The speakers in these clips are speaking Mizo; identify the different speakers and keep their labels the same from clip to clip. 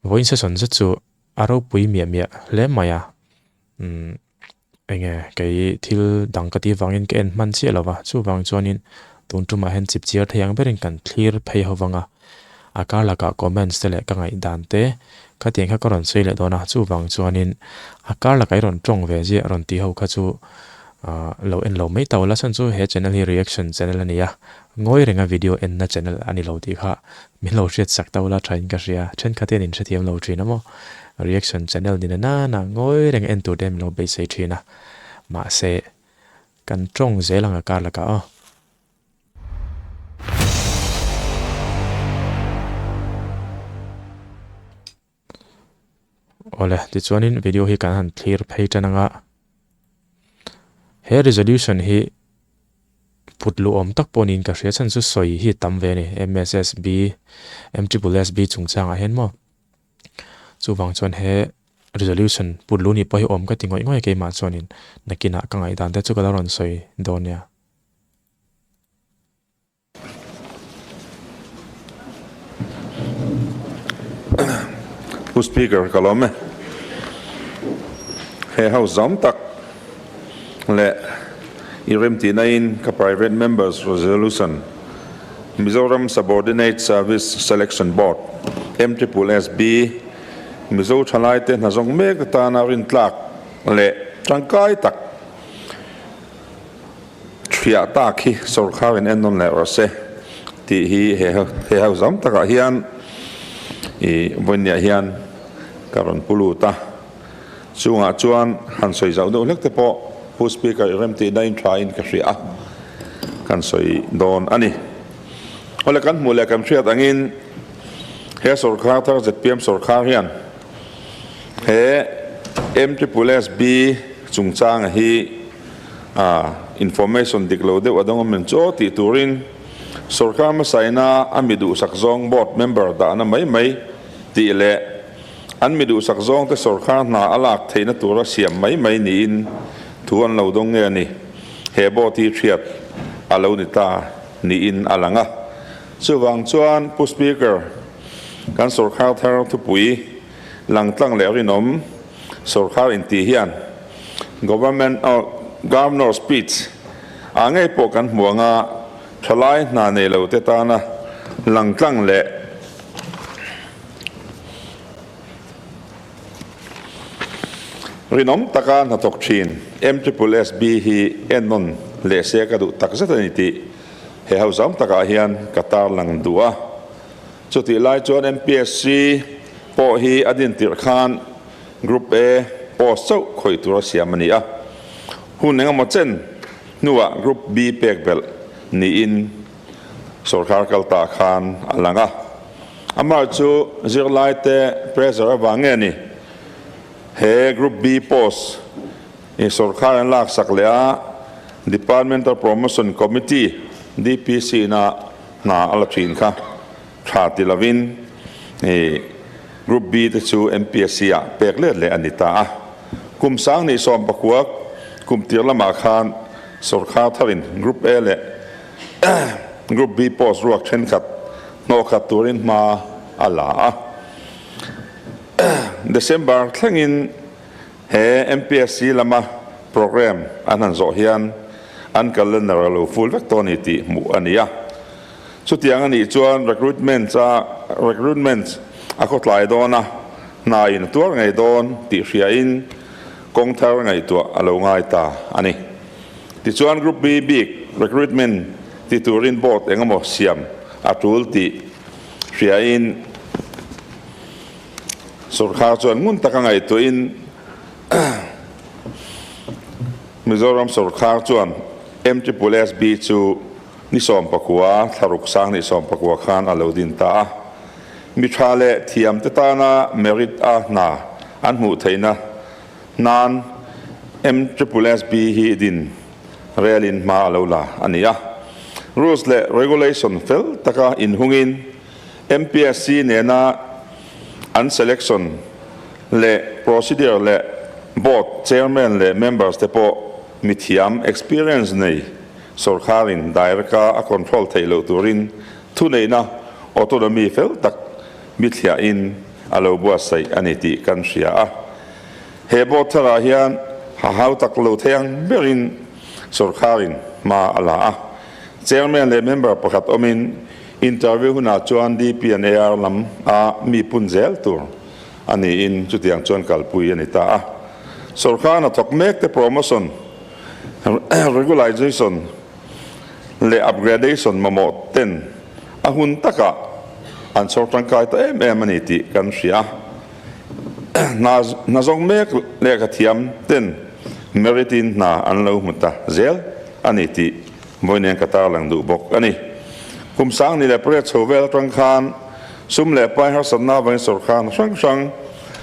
Speaker 1: Vawiin session zet chu a ropui miah miah hle mai a, umm enge kei thil dang ka tih vangin ka en hman chiah lo va, chuvang chuanin tun tumah hian chip chiar thei ang berin kan thlir phei ho vang a, a kar lakah comments te leh ka ngaihdan te khatiang kha ka rawn sawi leh dawn a, chuvang chuanin a kar lakah i rawn tawng ve ziah rawn tih ho kha chu ah lo en lo mai tawh la chhan chu he channel hi reaction channel a ni a, ngawi renga video enna channel a ni lo tih kha Min lo hriat sak tawh la thain ka hria, thenkhat hian in hrethiam lo thin a maw? Reaction channel ni na nana ngawi reng en tur te min lo beisei thin a, mahse kan tawng zel ang a kar lakah aw. Awle, tichuanin video hi kan han thlir phei tan anga he resolution hi put luh awm tak pawh niin ka hria chhan chu sawi hi tam ve a ni MSSB MSSB chungchangah hian maw chuvang chuan he resolution put luh ni pawh hi awm ka ti ngawih ngawih a keimah chuanin nakinah ka ngaihdan te chu ka lo rawn sawi dawn nia.
Speaker 2: Pu Speaker ka lawm e. He House zam tak leh i remtihna in ka Private Members Resolution Mizoram Subordinate Service Selection Board, MSSB, Mizo thalaite hna zawng mek atana rintlak leh tangkai tak Thiah tak hi sorkar in en nawn leh rawh se tih hi he he ho zam takah hian ih vawinia hian ka rawn pu lut a, chungah chuan han sawi zauh deuh hlek te pawh Pu Speaker i remtihna in tha in ka hria a, kan sawi dawn a ni. Awle kan hmuh leh kan hriat angin he sorkar thar zpm sorkar hian he MSSB chungchanga hi A information dik lo deuh a dawng awm em chu aw tih turin sorkar hmasaina a mi duhsak zawng board member dahna mai mai tih leh an mi duhsak zawngte sorkar hna a lak theihna tura siam mai mai niin thu an lo dawng nge a ni. He board hi hriat a lo ni ta niin a lang a. Chuvang chuan Pu Speaker, kan sorkar thar thupui langtlang leh rinawm sorkar intih hian Government Governor Speech ah ngei pawh kan hmu anga thalai hna nei lo te tana langtlang leh rinawm taka hnathawk thin MSSB hi ennawn leh se ka duh takzet a ni tih he hauzam takah hian ka tarlang duh a. Chutih lai chuan MPSC pawh hi a din tirh khan Group A post chauh khawih tura siam a ni a, hun engemaw chen hnuah Group B pek belh niin sawrkar kal ta khan a lang a. Amah chu zirlaite pressure avang nge ni he Group B post hi sawrkar an laksak leh a, Departmental Promotion Committee, DPC, na hna a la thin kha tha ti lovin Group B te chu MPSC ah pek let leh a ni ta a. Kum sang nih sawm pakua kum tir lamah khan sawrkhar tharin Group A leh Group B post ruak thenkhat hnawhkhat turin hma a la a. December thlengin He MPSC lama programme an han zawh hian an calendar a lo full vek tawh a ni tih hmuh a ni a. Chutiang a nih chuan recruitment a recruitment a khawtlai dawn a, hna in a tuar ngei dawn tih hriain kawng thar ngaihtuah a lo ngai ta a ni. Tichuan Group B bik recruitment ti turin board engemaw siam a tul tih hriain, Sorkar chuan ngun taka ngaihtuahin Mizoram sorkar chuan MSSB chu ni 14, thlaruk sang ni 14 khan a lo din ta a. Mi tha leh thiamte tana merit a hna an hmuh theihna nan MSSB hi din relin hma a lo la a ni a. Rules leh regulation fel taka inhungin MPSC nena an selection leh procedure leh board chairman leh members te pawh mithiam experience nei sorkarin direct a a control theih loh turin thuneihna autonomy fel tak mithliahin a lo buatsaih a ni tih kan hria a. He board tharah hian ha hau tak lo thei ang berin sawrkharin hma a la a. Chairman leh member pakhat awmin interview hunah chuan DP and AR lam a mi pun zel tur a niin chutiang chuan kalpui a ni ta a. Sawrkar hnathawk mek te promotion, regularization leh upgradation mamawh ten a hun takah an chhawr tangkai ta em em a ni tih kan hria. Hna hna zawng mek lehkha thiam ten merit in hna an lo hmu ta zel a ni tih vawiin ka tarlang duh bawk a ni. Kum sang ni leh pariat chho vel atang khan sum leh pai harsatna avangin sawrkar hna hrang hrang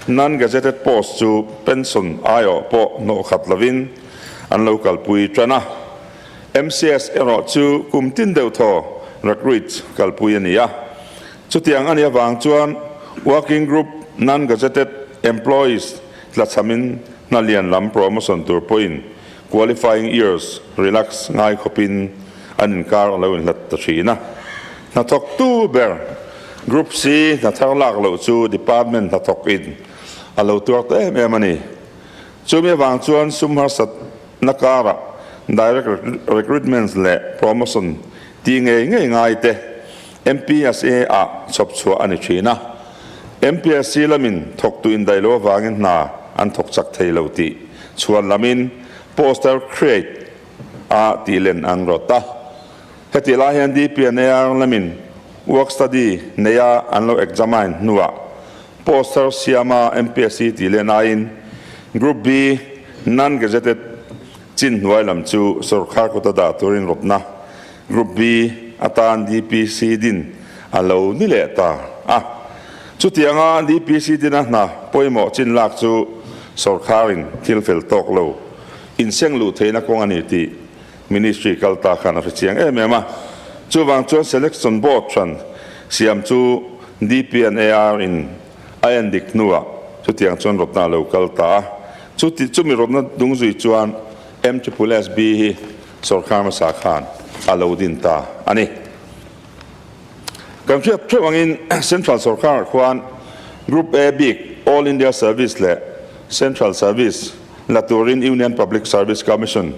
Speaker 2: non-gazetted post chu pension aiawh pawh hnawh khat lovin an lo kalpui tan a. MCS erawh chu kum tin deuh thaw recruit kalpui a ni a. Chutiang a nih avang chuan Working Group Non-Gazetted Employees tlachhamin hna lian lam promotion tur pawhin qualifying years relax ngai khawpin an inkar a lo inhlat ta thin a. Hnathawktu ber Group C hna thar lak loh chu department hnathawkin a lo tuar ta em em a ni. Chumi avang chuan sum harsatna karah direct recruitments leh promotion tih ngei ngei ngai te MPSA ah chhawp chhuah a ni thin a. MPSC lamin thawktu indaih lo avangin hna an thawk chak thei lo tih chhuan lamin poster create a tih len an rawt a. Hetih lai hian DPNAR lamin work study neia an lo examine hnuah poster siama MPSC tih len aiin Group B non-gazetted chin hnuai lam chu sorkar kuta dah turin rawtna Group B atan DPC din a lo ni leh ta a. Chutianga DPC dina hna pawimawh chin lak chu sorkarin thil fel tawk lo inseng luh theihna kawng a ni tih Ministry kal ta khan a hre chiang em em a. Chuvang chuan Selection Board hran siam chu DP and AR in a en dik hnuah chutiang chuan rawtna a lo kal ta a. Chuti chumi rawtna dungzui chuan MSSB hi Sorkar hmasa khan a lo din ta a ni. Kan hriat theuh angin Central sorkarah khuan Group A bik All India Service leh Central Service la turin Union Public Service Commission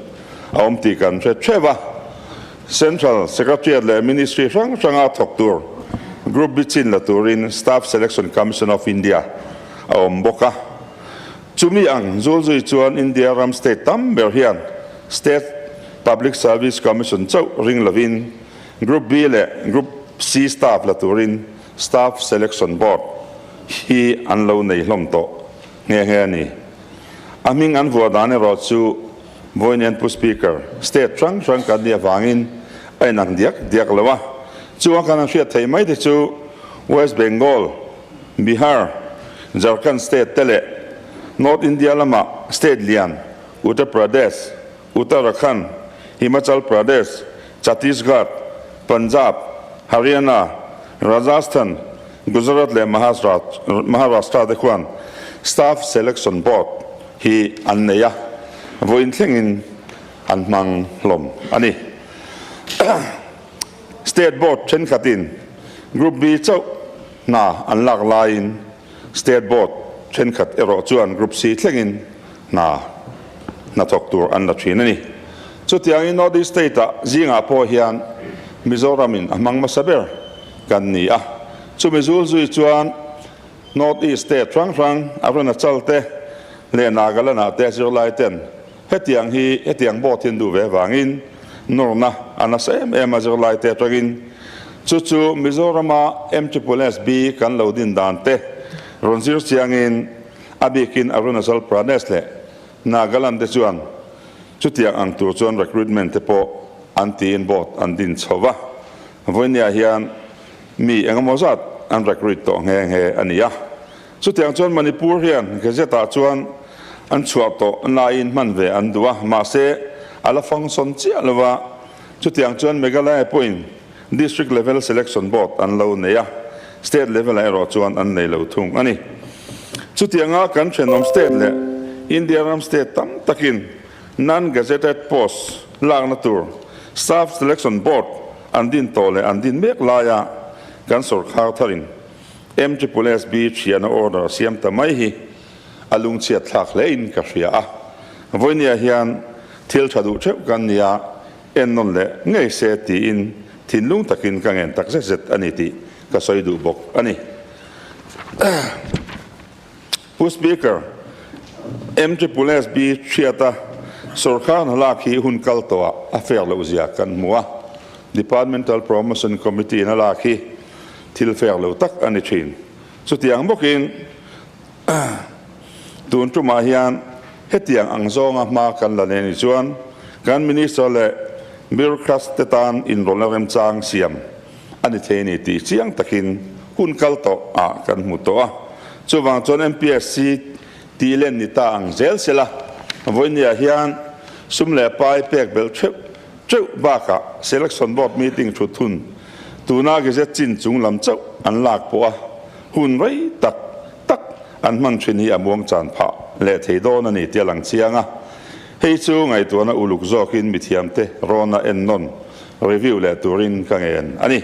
Speaker 2: a awm tih kan hre theuh a. Central Secretariat leh Ministry hrang hranga thawk tur Group B chin la turin Staff Selection Commission of India a awm bawk a. Chumi ang zulzui chuan India ram state tam ber hian State Public Service Commission chauh ring lovin Group B leh Group C staff la turin Staff Selection Board hi an lo nei hlawm tawh nghe nghe a ni. A hming an vuah dan erawh chu Vawiin Pu Speaker, state hrang hrang kan nih avangin a inang diak diak lo a. Chuan kan han hriat theih mai te chu West Bengal, Bihar, Jharkhand state te leh North India lama state lian Uttar Pradesh, Uttarakhand, Himachal Pradesh, Chhattisgarh, Punjab, Haryana, Rajasthan, Gujarat leh Maharashtra te khuan Staff Selection Board hi an nei a, vawiin thlengin an hmang hlawm a ni. State Board thenkhatin Group B chauh hna an lak laiin State Board thenkhat erawh chuan Group C thlengin hna hnathawk tur an la thin a ni. Chutiangin North East State-ah zingah pawh hian Mizoramin a hmang hmasa ber kan ni a. Chumi zul zui chuan North East State hrang hrang Arunachal te leh Nagaland-ah te zirlai ten hetiang hi hetiang board hi an duh ve avangin nawrna a nasa em em a zirlai te atangin chu chu Mizorama MSSB kan lo din dan te rawn zir chiangin a bikin Arunachal Pradesh leh Nagaland te chuan chutiang ang tur chuan recruitment te pawh an tiin board an din chho va. Vawinia hian mi engemaw zat an recruit tawh nghe nghe a ni a. Chutiang chuan Manipur hian Gazette ah chuan an chhuah tawh laiin hman ve an duh a, mahse a la function chiah lo va. Chutiang chuan Meghalaya pawhin District Level Selection Board an lo nei a, State level ah erawh chuan an nei lo thung a ni. Chutianga kan thenawm state leh India ram state tam takin Non-Gazetted Post lakna tur Staff Selection Board an din tawh leh an din mek laia kan sorkar tharin. MSSSB thiana order siam ta mai hi a lungchhiat thlak hle in ka hria a. Vawinia hian thil tha duh theuh kan nia en nawn leh ngei se tiin thinlung takin ka ngen tak zet zet a ni tih ka sawi duh bawk a ni. Pu Speaker, MSSSB thiata sorkar hna lak hi hun kal tawhah a fair loh zia kan hmu a, Departmental Promotion Committee in a lak hi thil fair lo tak a ni thin. Chutiang bawkin tun tumah hian hetiang ang zawnga hma kan la nei ni chuan kan Minister leh Bureaucrats te tan inrawlna remchang siam a ni thei a ni tih chiang takin hun kal tawh ah kan hmu tawh a. Chuvang chuan MPSC tih len ni ta ang zel sela, vawinia hian sum leh pai pek belh theuh teuh bakah Selection Board meeting thut hun tuna gazette chin chung lam chauh an lak pawh a hun rei tak tak an hman thin hi a muang chan phah leh thei dawn a ni tih a lang chiang a. Hei chu ngaihtuahna uluk zawkin mithiamte rawna ennawn, review, leh turin ka ngen a ni.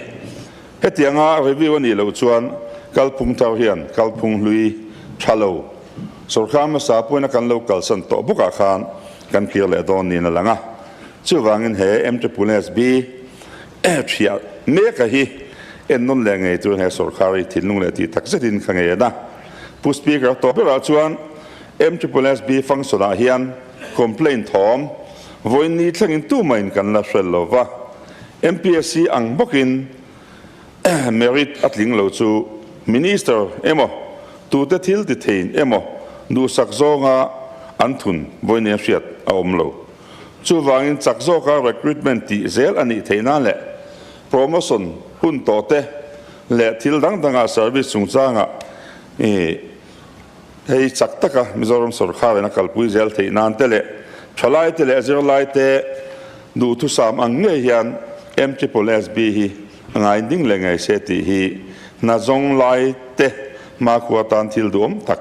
Speaker 2: Hetianga review a nih loh chuan kalphung thar hian kalphung hlui tha lo sorkar hmasa pawhin a kan lo kalsan tawh bawkah khan kan kir leh dawn niin a lang a. Chuvangin he MSSB thiah meka hi ennawn leh ngei turin he sorkar hi thinlung leh tih tak zetin ka ngen a. Pu Speaker tawh berah chuan MSSB function ah hian complaint thawm vawiin ni thlengin tumahin kan la hrel lo va. MPSC ang bawkin merit a tling lo chu Minister emaw tute thil ti theiin emaw duhsak zawnga an thun vawinia hriat a awm lo. Chuvangin chak zawka recruitment tih zel a nih theih nan leh promotion hun tawh te leh thil dang dangah service chungchangah hei chak taka Mizoram sorkarin a kalpui zel theih nan te leh thalaite leh zirlaite duhthusam ang ngei hian MSSB hi a ngai ding leh ngei se tih hi hna zawng lai te hmakhua tan thil duhawm tak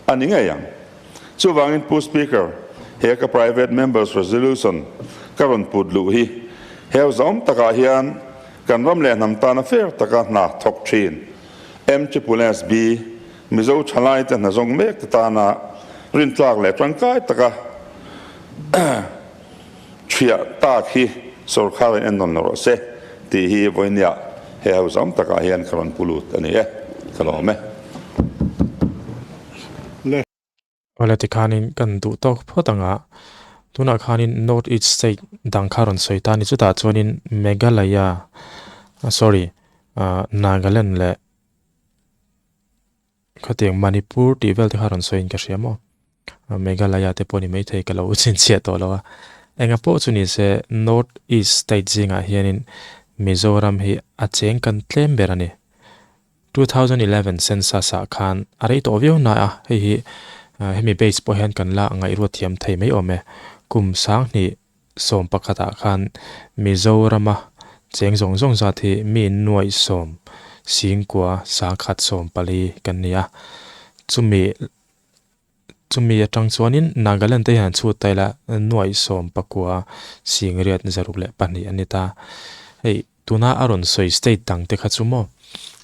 Speaker 2: a ni ngei ang. Chuvangin Pu Speaker, he ka Private Members Resolution ka rawn put luh hi heu zawm takah hian kan ram leh hnam tana fair taka hna thawk thin MSSB Mizo thalaite hna zawng mek te tana rintlak leh tangkai taka thiah tak hi sorkarin ennawn lo rawh se tih hi vawinia he ho zawm takah hian ka rawn pu lut a ni e. Ka lawm e.
Speaker 1: Awle tikhanin kan duh tawk phawt ang a, tunah khanin North East state dang kha rawn sawi ta a ni. Chutah chuanin Meghalaya, sorry, Nagaland leh Khatiang Manipur tih vel te kha rawn sawiin ka hria maw? Meghalaya te pawh ni maithei ka lo chhinchhiah tawh lo a. Enga pawh chu ni se North East state zingah hianin Mizoram hi a cheng kan tlem ber a ni. 2011 census ah khan a rei tawh viau na a, hei hi hemi base pawh hian kan la ngaihruat thiam thei mai awm e. Kum sanghnih 11 ah khan Mizorama cheng zawng zawng zat hi mi nuaih sawm singkua sangkhat sawm pali kan ni a. Chumi chumi atang chuanin Nagaland te hian an chhut ta ila nuaih sawm pakua singriat zaruk leh pahnih a ni ta. Hei tuna a rawn sawi state dang te kha chu maw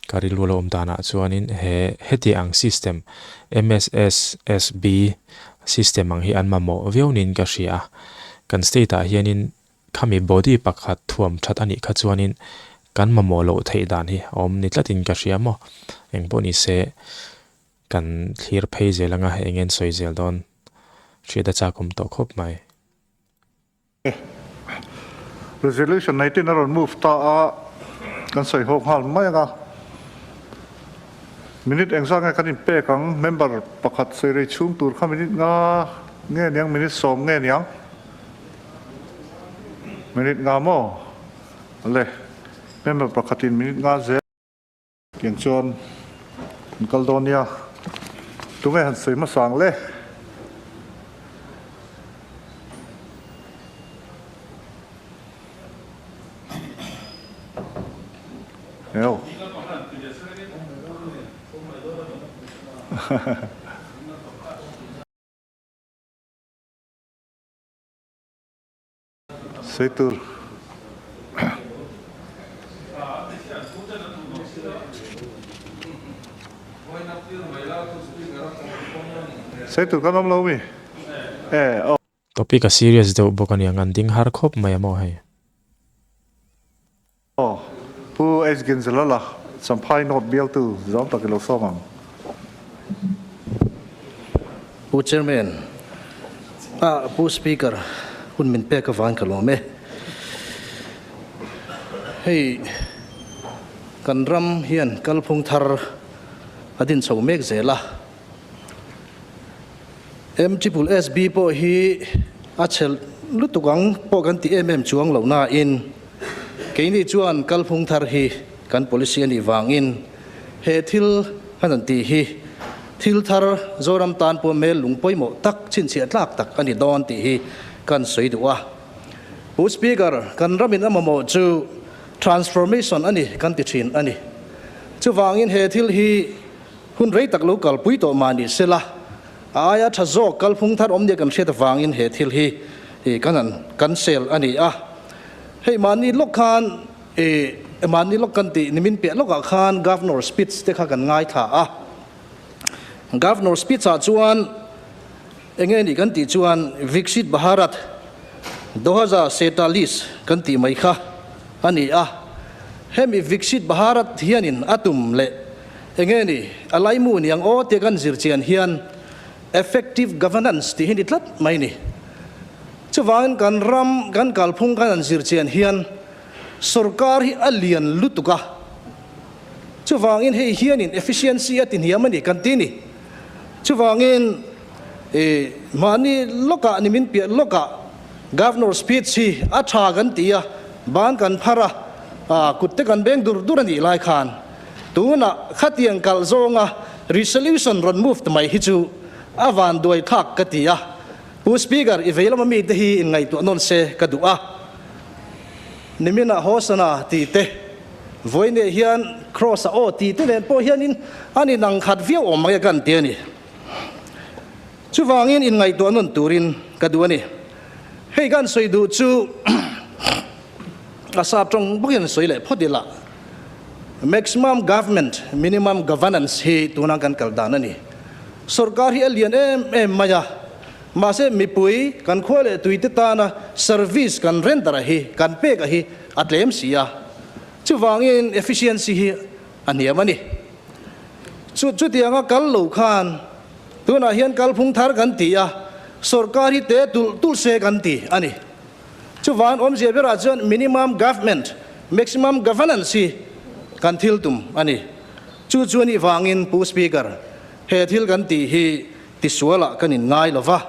Speaker 1: ka rilru lo awm danah chuanin he heti ang system MSSSB system ang hi an mamawh viau niin ka hria a. Kan state ah hianin khami body pakhat thuam that a nih kha chuanin kan mamawh loh theih dan hi a awm ni tlatin ka hria maw. Engpawh ni se kan thlir phei zel anga eng nge an sawi zel dawn hriat a chak awm tawh khawp mai.
Speaker 3: Resolution 19 a rawn move ta a, kan sawi ho nghal mai ang a. Minute engzah nge kan inpek ang? Member pakhat sawi rei chhung tur kha minute nga nge niang, minute sawm nge niang? Minute nga maw? Le, member pakhatin minute nga zel. Tiang chuan an kal dawn nia. Tunge han sawi hmasa ang le? Eo. Sawi tur. Sawi tur kan awm lo mi? E aw.
Speaker 1: Topic a serious deuh bawk a niang, an ding har khawp mai a maw hei.
Speaker 3: Aw, Pu H. Ginzalala, Champhai North bialtu zawm tak i lo sawm ang.
Speaker 4: Pu Chairman, ah Pu Speaker, hun min pek avangin ka lawm e. Hei kan ram hian kalphung thar a din chho mek zel a. MSSB pawh hi a chhel lutuk ang pawh kan ti em em chuang lo nain keini chuan kalphung thar hi kan policy a nih vangin he thil han an tih hi thil thar Zoram tan pawh mel lung pawimawh tak chhinchhiah tlak tak a ni dawn tih hi kan sawi duh a. Pu Speaker, kan ramin a mamawh chu transformation a ni kan ti thin a ni. Chuvangin he thil hi Hun rei tak lo kalpui tawh mah ni sela, a aia tha zawk kalphung thar awm nia kan hriat avangin he thil hi kan han cancel a ni a. Hei mahni lawk khan ih mahni lawk kan tih nimin piah lawkah khan Governor speech te kha kan ngaithla a. Governor speech ah chuan enge ni kan tih chuan Viksit Bharat Dohaza Setalis kan tih mai kha a ni a. Hemi Viksit Bharat hianin a tum leh Enge ni, a laimu ni ang aw tia kan zir chian hian effective governance tih hi ni tlat mai ni. Chuvangin kan ram, kan kalphung kan han zir chian hian sorkar hi a lian lutuk a. Chuvangin hei hianin efficiency a ti hniam a ni kan ti ni. Chuvangin i mahni lawkah ni min piah lawkah Governor speech hi a tha kan ti a, ban kan phar a, kut te kan beng dur dur a nih lai khan Tunah khatiang kalh zawnga resolution rawn move ta mai hi chu a van duai thlak ka ti a, Pu Speaker i vei lama mite hi in ngaihtuah nawn se ka duh a, niminah Hosana tih te, vawiineh hian Cross a aw tih te nen pawh hianin an inang khat viau awm mai a kan ti a ni. Chuvangin in ngaihtuah nawn turin ka duh a ni. Hei kan sawi duh chu a sap tawng bawkin sawi leh phawt ila. Maximum government, minimum governance hi tuna kan kal dan a ni. Sorkar hi a lian em em mai a, mahse mipui kan khua leh tuite tana service kan render a hi, kan pek a hi a tlem si a. Chuvangin efficiency hi a hniam a ni. Chu chutianga kal lo khan tunah hian kalphung thar kan ti a, sorkar hi te tulh tulh se kan ti a ni. Chuvan awmzia berah chuan minimum government, maximum governance hi kan thil tum a ni. Chu chu a nih vangin Pu Speaker, he thil kan tih hi tisualah kan inngai lo va,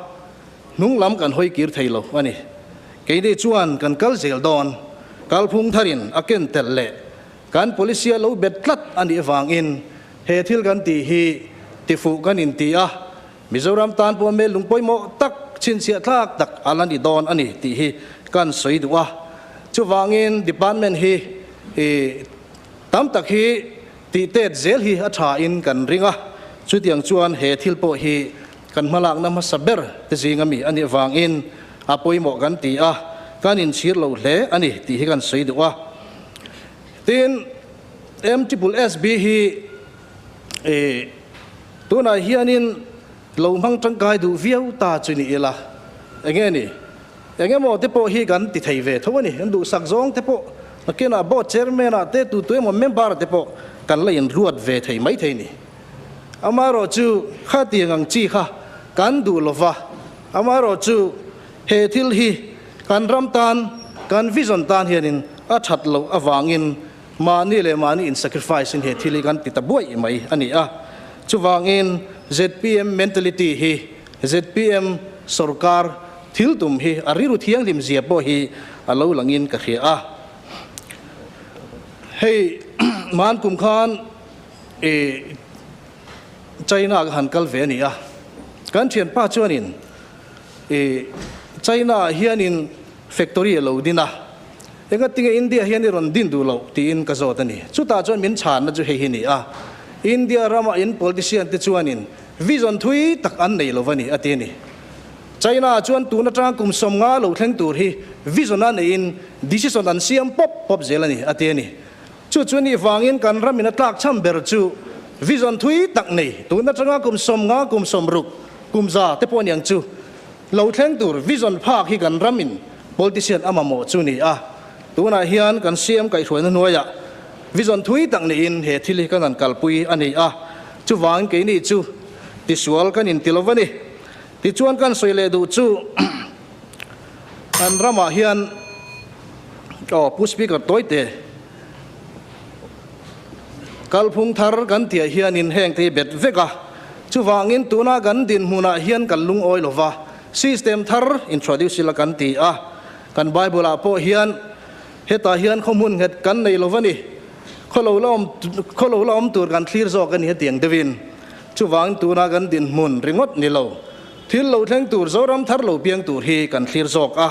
Speaker 4: hnung lam kan hawi kir thei lo a ni. Keini chuan kan kal zel dawn, kalphung tharin a ken telh leh kan policy a lo bet tlat a nih vangin he thil kan tih hi tifuh kan inti a, Mizoram tan pawh mel lung pawimawh tak, chhinchhiah thlak tak a la ni dawn a ni tih hi kan sawi duh a. Chuvangin department hi tam tak hi tih tet zel hi a tha in kan ring a. Chutiang chuan he thil pawh hi kan hmalakna hmasa ber te zing ami a nih vangin a pawimawh kan ti a, kan inchhir lo hle a ni tih hi kan sawi duh a. Tin, MSSB hi Tunah hianin lo hmang tangkai duh viau ta chu ni ila, enge ni? Eng emaw te pawh hi kan ti thei ve tho a ni. Kan duhsak zawng te pawh nakinah board chairman ah te tu tu emaw member te pawh kan la inruat ve thei mai thei ni. Amaherawhchu khatiang ang chi kha kan duh lova, amaherawhchu he thil hi kan ram tan, kan vision tan hianin a that loh avangin Mahni leh mahni in sacrifice in he thil hi kan ti ta buaih mai a ni a. Chuvangin zpm mentality hi zpm sorkar thil tum hi a rilru thianghlim zia pawh hi a lo langin ka hria a. Hei man kum khan i China ka han kal ve a ni a. Kan thianpa chuanin i China ah hianin factory a lo din a. Engatinge India hian i rawn din duh loh tiin ka zawt a ni. Chutah chuan min chhanna chu hei hi ni a, India rama in politician te chuanin vision thui tak an nei lo va ni a ti a ni. China chuan tun atanga kum 50 lo thleng tur hi vision a neiin decision an siam pawp pawp zel a ni a ti a ni. Chu chu nih vangin kan ramin a tlak cham ber chu Vision thui tak nei, tun atanga kum 50, kum 60, kum 100 te pawh aniang chu lo thleng tur vision phak hi kan ramin politician a mamawh chu ni a. Tunah hian kan CM kaihhruaina hnuaiah vision thui tak neiin he thil hi kan han kalpui a ni a, chuvangin keini chu tisual kan inti lo va ni. Tichuan kan sawi leh duh chu kan ramah hian aw Pu Speaker tawite kalphung thar kan tihah hianin heng te hi bet vek a, chuvangin tuna kan dinhmunah hian kan lungawi lo va, system thar introduce ila kan ti a, kan Bible ah pawh hian hetah hian khawhmun nghet kan nei lo va ni, khaw lo la awm khaw lo la awm tur kan thlir zawk a ni hetiang deuhin. Chuvangin tuna kan dinhmun ringawt ni lo, thil lo thleng tur Zoram thar lo piang tur hi kan thlir zawk a.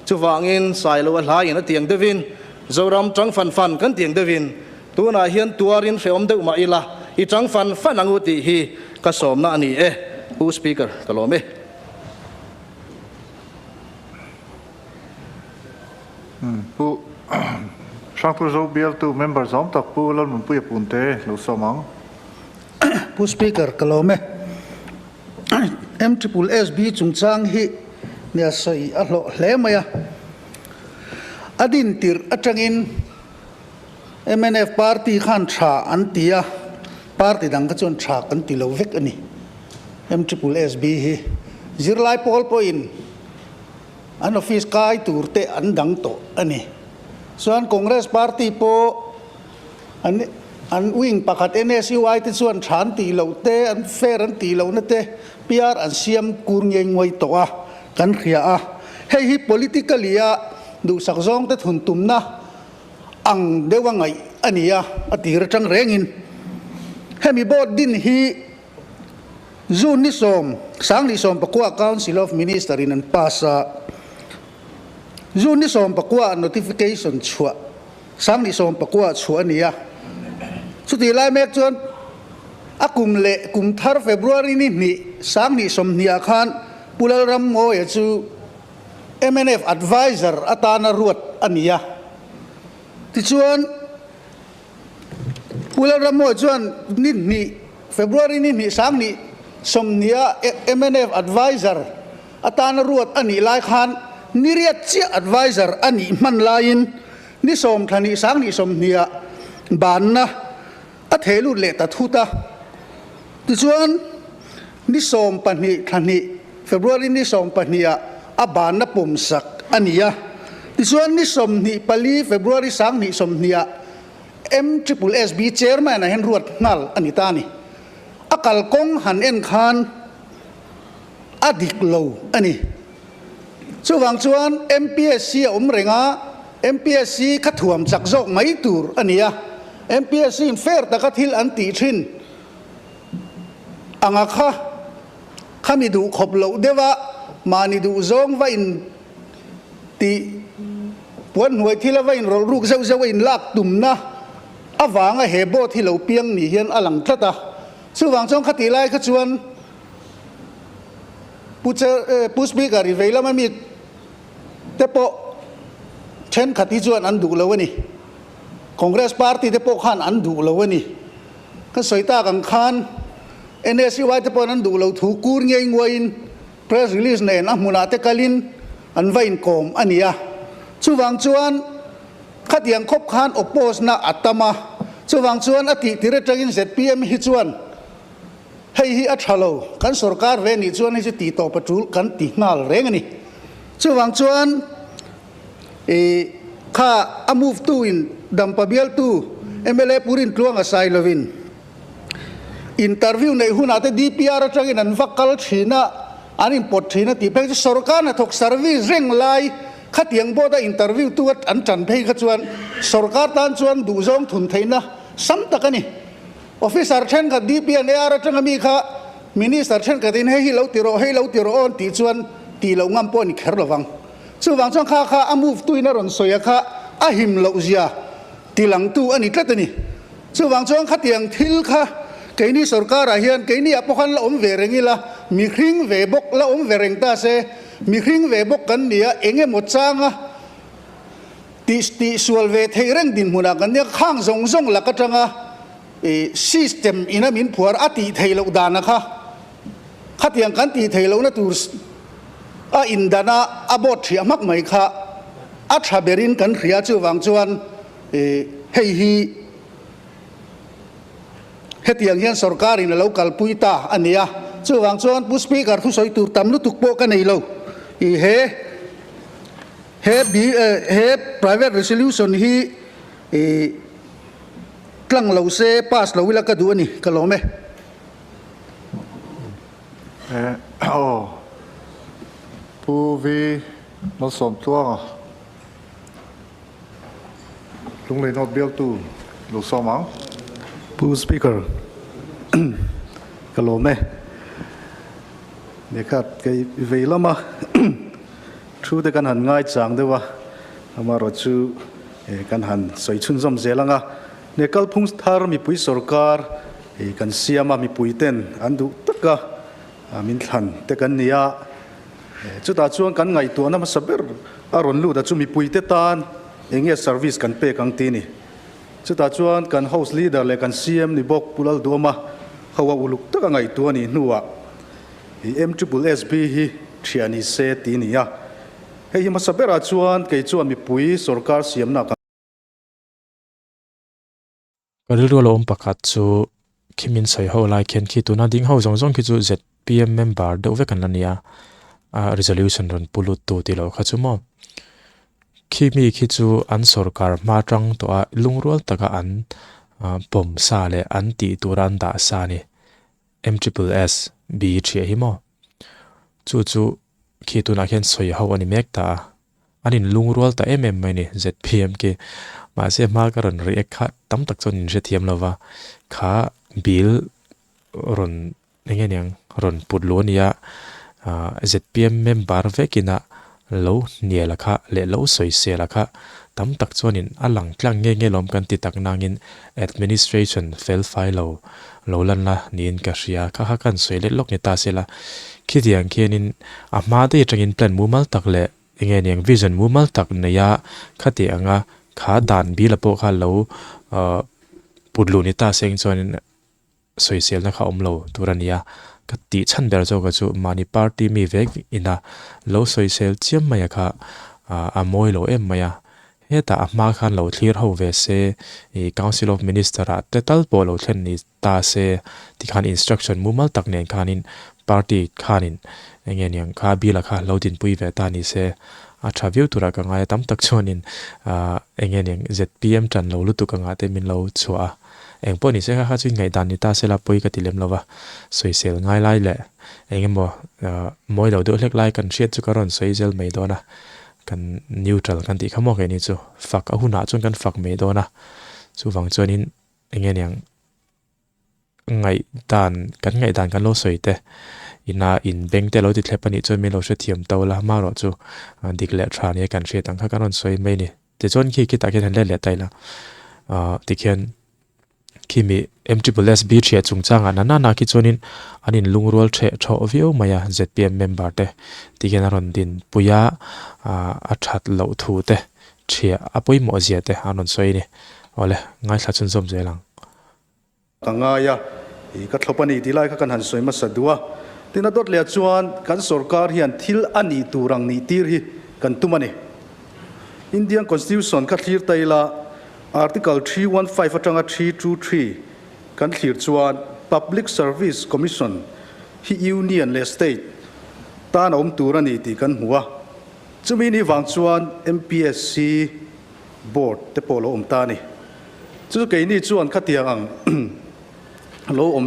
Speaker 4: Chuvangin Sailo a hlaiin a tiang deuhin, Zoram tang fan fan kan tiang deuhin, tunah hian tuarin hrehawm deuh mah ila, i tang fan fan ang u tih hi ka sawmna a ni e, Pu Speaker, ka lawm e.
Speaker 3: Pu Hrangturzo bialtu member zawm tak Pu Lalnunpuia Punte lo sawm ang.
Speaker 5: Pu Speaker, ka lawm e. MSSB chungchang hi nia sawi a hlawh hle mai a. A din tirh atangin mnf party khan tha an ti a, party dang kha chuan tha kan ti lo vek a ni. MSSB hi zirlai pawl pawhin an office kai tur te an dang tawh a ni. Chuan Congress party pawh An an wing pakhat NSUI te chuan tha an tih loh te, an fair an tih lohna te PR an siam kur ngei nguai tawh a, kan hria a. Hei hi politically a duhsak zawng te thun tumna ang deuh a ngaih a ni a, a tir atang rengin. Hemi board din hi June ni 10, 2019 Council of Minister in an pass a, June ni 19 notification chhuah 2019 chhuah a ni a. Chutih lai mek chuan a kum leh kum thar February ni hnih 2020 ah khan Pu Lalrammawia chu mnf Adviser atana ruat a ni a. Tichuan Pu Lalrammawia chuan ni hnih February ni hnih 2020 ah mnf Adviser atana ruat a nih lai khan ni riat chiah adviser a nih hman laiin ni 10 thla 2020 ah banna a theh lut leh ta thut a. Tichuan, ni 12 thla hnih, February ni 12 ah a banna pawm sak a ni a. Tichuan, ni 24 February 2020 ah MSSB Chairman ah hian ruat nghal a ni ta a ni. A kalkawng han en khan a dik lo a ni. Chuvang chuan MPSC a awm reng a, MPSC kha thuam chak zawk mai tur a ni a. MPSC in fair taka thil an tih thin anga kha khami duh khawp loh deuh a, mahni duh zawng va in tih puan hnuai thil a va in rawlh ruk zeuh zeuh a in lak tumna avanga he board hi lo piang ni hian a lang tlat a. Chuvang chuan khatih lai kha chuan Pu Chair, Pu Speaker i vei lama mi te pawh thenkhat hi chuan an duh lo a ni. Congress party te pawh khan an duh lo a ni. Ka sawi tak ang khan NSUI te pawhin an duh lo thu kur ngei nguaiin press release nen a hmunah te kalin an va inkawm a ni a. Chuvang chuan khatiang khawp khan oppose na a tam a. Chuvang chuan a tih tir atangin zpm hi chuan Hei hi a tha lo, kan sorkar ve nih chuan hei chu tih tawp a tul kan ti nghal reng a ni. Chuvang chuan i kha a move tu in Dampa bialtu mla Pu Rintluanga sai lovin interview neih hunah te DPR atangin an va kal thin a, an inpawt thin a tih phei chu sorkar hnathawk service reng lai khatiang board a interview tu an tan phei kha chuan sorkar tan chuan duhzawng thun theihna sam tak a ni. Officer thenkhat DP an AR atanga mi kha Minister thenkhatin hei hi lo ti rawh, hei lo ti rawh aw an tih chuan tih loh ngam pawh a ni kher lovang. Chuvang chuan kha kha a move tuin a rawn sawi a kha a him loh zia tilangtu a ni tlat a ni. Chuvang chuan khatiang thil kha keini sorkarah hian keini ah pawh khan la awm ve reng ila, mihring ve bawk la awm ve reng ta se, mihring ve bawk kan ni a, eng emaw changa Tih tihsual ve theih reng dinhmunah kan nia, khang zawng zawng lak atanga System ina min phuar a tih theih loh dana kha khatiang kan tih theih lohna tur a indana a board thiah hmak mai kha a tha berin kan hria chuvang chuan hei hi hetiang hian sorkarin a lo kalpui ta a ni a. Chuvang chuan Pu Speaker thusawi tur tam lutuk pawh ka nei lo. He he he private resolution hi Tlang lo se pass lo ila ka duh a ni, ka lawm e.
Speaker 3: Aw Pu V Malsawmtluanga Lunglei North bialtu lo sawm ang.
Speaker 4: Pu Speaker, ka lawm e. Nekhat kei vei lama thu te kan han ngaichang deuh a, amaherawhchu Kan han sawi chhunzawm zel ang a, ne kalphung thar mipui sorkar kan siam a, mipui ten an duh tak a min thlan te kan ni a, chutah chuan kan ngaihtuahna hmasa ber a rawn lut a chu mipui te tan eng nge service kan pek ang tih a ni. Chutah chuan kan House Leader leh kan CM ni bawk Pu Lalduama ho a uluk tak a ngaihtuah a nih hnuah MSSB hi thiah ni se tih a ni a. Hei hi hmasa berah chuan kei chuan mipui sorkar siamna kan.
Speaker 1: Ka rilru a lo awm pakhat chu khi min sawi ho lai khian khi tuna ding ho zawng zawng khi chu zpm member deuh vek an la nia a resolution rawn pu lut tu tih loh kha chu maw khi mi khi chu an sorkar hma tang tawh a lungrual taka an pawm sa leh an tih tura an dah sa a ni M triple S B ṭhiah hi maw chu chu. Khi tunah khian sawi ho a ni mek ta a, an in lungrual ta em em mai a ni zpm khi. Mahse hma ka rawn react kha tam tak chuan in hrethiam lo va, kha bill rawn eng nge niang rawn put luh a nia, ah zpm member vekin a lo hnial a kha leh lo sawisel a kha tam tak chuanin a lang tlang nge nge lawm kan ti tak nangin administration fel fai lo lo lan la niin ka hria. Kha kha kan sawi let lawk ni ta se la, khitiang khianin a hma daih atangin plan mumal tak leh eng nge niang vision mumal tak neia khati anga kha dan bila pawh kha lo ahh put luh ni ta seng chuanin sawiselna kha awm lo tur a nia. Ka tih chhan ber zawk a chu mahni party mi vek ina lo sawisel chiam mai a kha ahh a mawi lo em mai a. Hetah a hma khan lo thlir ho ve se, ih Council of Minister ah te tal pawh lo thlen ni ta se tikhan instruction mumal tak nen khanin party khanin eng nge niang kha bill-a kha lo dinpui ve ta ni se a tha viau turah ka ngai a, tam tak chuanin ah eng nge niang zpm tan lo lutuk angah te min lo chhuah a, eng pawh ni se kha kha chu ngaihdan ni ta se la pawi ka ti lem lo va, sawisel ngai lai leh eng emaw ah mawi lo deuh hlek lai kan hriat chu ka rawn sawi zel mai dawn a. Kan neutral kan tih kha maw keini chu fak a hunah chuan kan fak mai dawn a, chuvang chuanin eng nge niang ngaihdan kan ngaihdan kan lo sawi te ina in beng te lo ti thlep a nih chuan min lo hrethiam to la hmarawh chu dik leh tha nia kan hriat ang kha kan rawn sawi mai a ni. Tichuan khi khitah khian han let leh ta ila ah tikhian Khimi MSSB ṭhiah chungchangah na nana khi chuanin an inlungrual ṭheh ṭhawh viau mai a, zpm member te ti hian a rawn dinpui a, a ṭhat loh thu te ṭhiah a pawimawh zia te an rawn sawi a ni. Awle, ngaithla chhunzawm zel ang.
Speaker 4: Ka ngai a, i ka thlawp a ni tih lai kha kan han sawi hmasa duh a. Tin a dawt leh chuan kan sorkar hian thil a nih tur ang nih tir hi kan tum a ni. Indian Constitution kha thlir ta ila, Article 315 atanga 323 kan thlir chuan Public Service Commission hi Union leh State tan a awm tur a ni tih kan hmu a, chumi ni vang chuan MPSC Board te pawh lo awm ta a ni. Chu chu keini chuan khatiang ang lo awm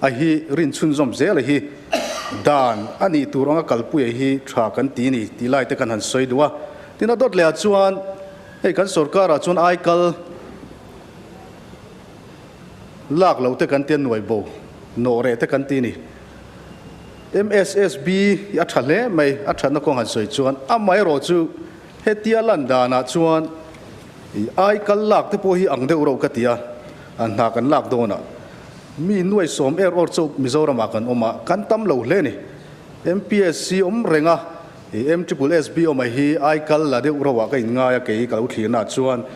Speaker 4: a hi rin chhunzawm zel a hi dan a nih tur anga kalpui a hi tha kan ti ni tih lai te kan han sawi duh a. Tin a dawt leh ah chuan hei kan sorkar ah chuan aikal lak lo te kan ti a nuai bo nawh reh te kan ti ni. MSSB hi a tha hle mai a thatna kawng han sawi chuan amaherawh chu hetia lan dan ah chuan I ai kal lak te pawh hi ang deuh reuh ka ti a, a hna kan lak dawn a, mi nuai sawm er awr chauh Mizoram ah kan awm a, kan tam lo hle ni. MPSC awm reng a, i MSSB awm a hi ai kal la deuh reuh ah ka in ngai a kei ka lo thlir na chuan,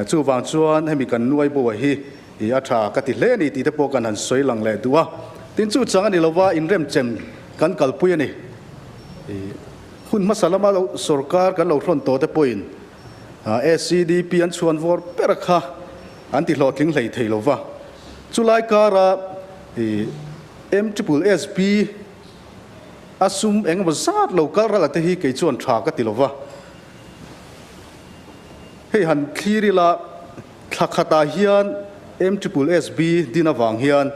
Speaker 4: chuvang chuan hemi kan nuai bo a hi I a tha ka ti hle a ni tih te pawh kan han sawi lang leh duh a. Tin chu chang a ni lova inremchem kan kalpui a ni. I hun hmasa lama lo sorkar kan lo hrawn tawh te pawhin SEDP an chhuan vawr ber kha an ti hlawhtling hlei thei lova. Chulai kara i MSSB a sum engemaw zat lo kal ral a te hi kei chuan tha ka ti lova. Hei han thlir ila Thla khatah hian MSSB din avang hian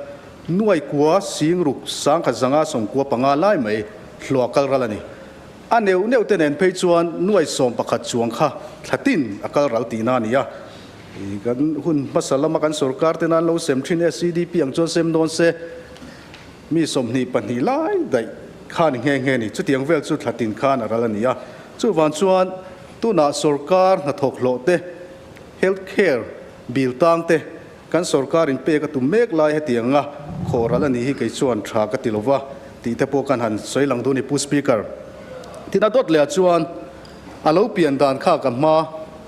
Speaker 4: nuai kua sing ruk sangkhat zanga sawmkua panga lai mai hlawh a kal ral a ni. A neuh neuh te nen phei chuan nuai 11 chuang kha thla tin a kal ral tihna a ni a. Kan hun hmasa lama kan sorkar te nan lo sem thin SEDP ang chuan sem dawn se mi 22 lai daih kha ni nghe nghe ni. Chutiang vel chu thla tin khan a ral a ni a. Chuvang chuan tunah sorkar hnathawk hlawh te Health care bill tang te kan sorkar in pek a tum mek lai hetianga khawhral a nih hi kei chuan tha ka ti lova tih te pawh kan han sawi lang duh a ni Pu Speaker. Tin a dawt leh ah chuan a lo pian dan kha ka hma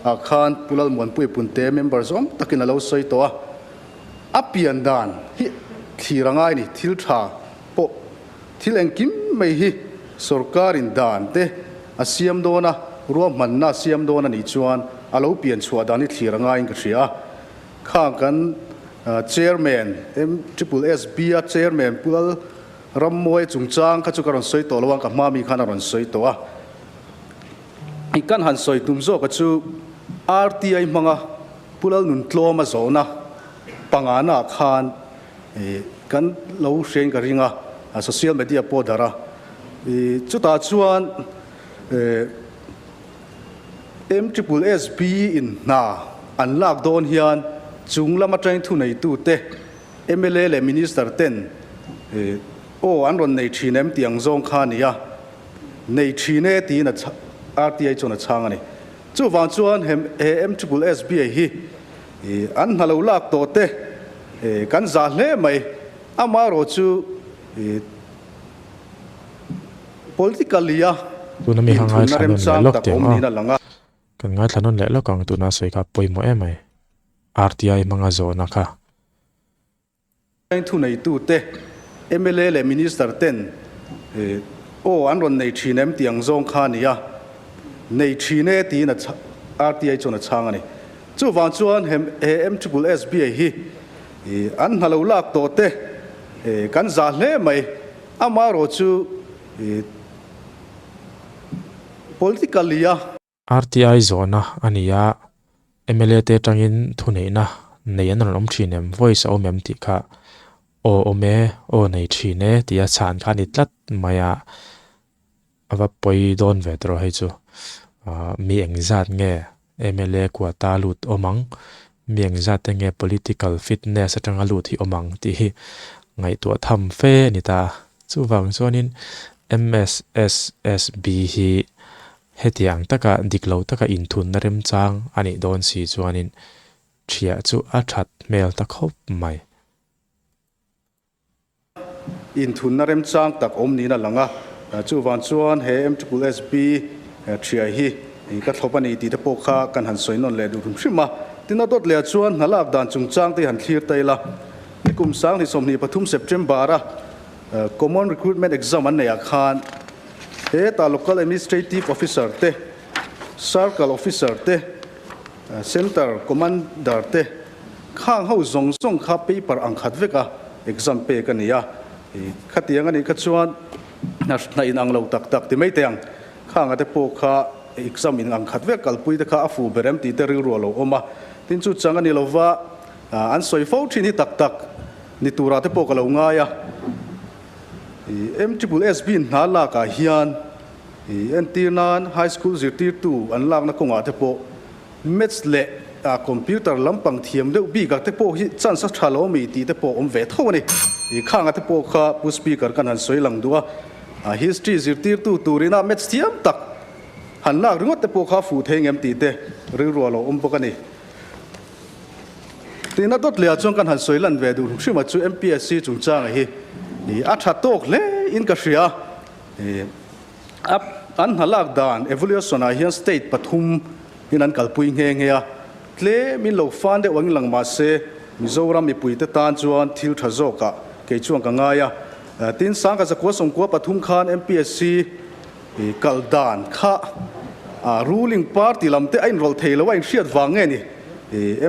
Speaker 4: ah khan Pu Lalmuanpuii Punte member zawng takin a lo sawi tawh a, a pian dan hi thlir a ngai a ni thil tha pawh thil engkim mai hi sorkar in dan te A siam dawn a, ruahmanna a siam dawn a nih chuan a lo pian chhuah dan hi thlir a ngaiin ka hria a. Khang kan Chairman, MSSB a Chairman Pu Lal Rammawi chungchang kha chu ka rawn sawi tawh lo a, ka hma mi khan a rawn sawi tawh a. I kan han sawi tum zawk a chu RTI hmanga Pu Lal Nuntlawma zawhna pangana khan Kan lo hriain ka ring a, social media pawh darh a. Chutah chuan MSSB in hna an lak dawn hian chung lam atangin thuneitute mla leh minister ten aw an rawn nei thin em tih ang zawng kha a ni a, nei thin e tiin RTI chuan a chhang a ni. Chuvang chuan he MSSB hi an hna lo lak tawh te Kan zah hle mai. Amaherawh chu politically a
Speaker 1: Tuna mi kha
Speaker 4: inthunna
Speaker 1: ngaithla nawn leh
Speaker 4: remchang
Speaker 1: lawk
Speaker 4: tak
Speaker 1: teh
Speaker 4: awm
Speaker 1: ang
Speaker 4: niin
Speaker 1: a.
Speaker 4: a lang a.
Speaker 1: Kan ngaithla nawn leh lawk ang tuna sawi kha pawimawh em mai. RTI hmanga zawhna kha.
Speaker 4: Thuneitute, mla leh Minister ten aw an rawn nei thin em tih ang zawng kha a ni a. Nei thin e tiin RTI chuan a chhang a ni. Chuvang chuan he MSSB hi an hna lo lak tawh te kan zah hle mai. Amaherawh chu politically a.
Speaker 1: RTI zawhna a ni a, mla te atangin thuneihna nei an rawn awm thin em, voice a awm em tih kha aw awm e, aw nei thin e tia chhan kha a ni tlat mai a. A va pawi dawn ve tawh hei chu. Mi engzat nge mla quota lut awm ang, mi engzat te nge political fitness atanga lut hi awm ang tih hi ngaihtuah tham fe a ni ta. Chuvang chuanin MSSSB hi hetiang taka dik lo taka inthunna remchang a nih dawn si chuanin thiah chu a that hmel ta khawp mai.
Speaker 4: Inthunna remchang tak awm niin a lang a, chuvang chuan he MSSB thiai hi ka thlawp a ni tih te pawh kha kan han sawi nawn leh duh hrim hrim a. Tin, a dawt leh chuan hna lak dan chungchang te hi han thlir ta ila, nikum 2023 September-a Common Recruitment Exam an neih ah khan hetah Local Administrative Officer te, Circle Officer te, Centre Commander te, Khang ho zawng zawng kha paper ang khat vek a exam pek a ni a, khatiang a nih kha chuan hna in ang lo tak tak ti mai teh ang. Khanga te pawh kha exam in ang khat vek kalpui te kha a fuh ber em tih te rilru a lo awm a, tin chu chang a ni lova an sawi fo thin hi tak tak ni turah te pawh ka lo ngai a. MSSB hna lakah hian entir nan high school zirtirtu an lakna kawngah te pawh Maths leh computer lampang thiam deuh bik ah te pawh hi chance a tha lo ami tih te pawh awm ve tho a ni. I khang ah te pawh kha Pu Speaker kan han sawi lang duh a, History zirtirtu turin a Maths thiam tak han lak ringawt te pawh kha fuh thei ngem tih te rilru a lo awm bawk a ni. Tina dawt leh ah chuan kan han sawi lan ve duh hrim a chu MPSC chungchang hi a tha tawk hle in ka hria. A an hna lak dan evolution ah hian state pathum in an kalpui nghe nghe a, tlem in lo fan deuh angin lang mah se. Mizoram mipuite tan chuan thil tha zawkah kei chuan ka ngai a. Tin, Sangha zakua sawmkua pathum khan MPSC kal dan kha ruling party lam te a inrawlh thei lo a inhriat vang nge ni?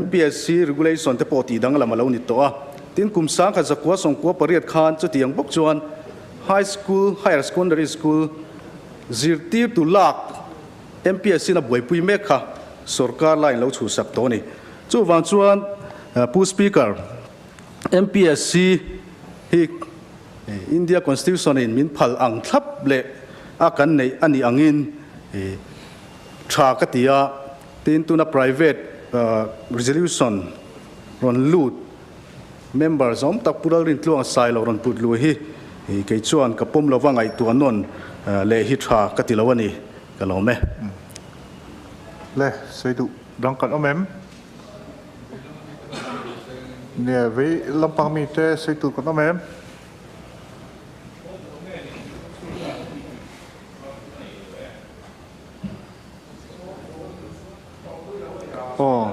Speaker 4: MPSC regulation te pawh tih danglam a lo ni tawh a. Tin, kum Sangha zakua sawmkua pariat khan chutiang bawk chuan High School, Higher Secondary School zirtirtu lak MPSC in a buaipui mek kha sorkar laiin lo chhuhsak tawh a ni. Chuvang chuan Pu Speaker, MPSC hi India Constitution in min phal ang thlap leh a kan neih a nih angin tha ka ti a, tin tuna private resolution rawn lut member zawm tak Pu Lalrintluanga Sailo rawn put luh hi kei chuan ka pawm lova ngaihtuah nawn leh hi tha ka ti lo a ni, ka lawm e.
Speaker 3: Le, sawi duh dang kan awm em? Nia, vei lampang mite sawi tur kan awm em? Aw,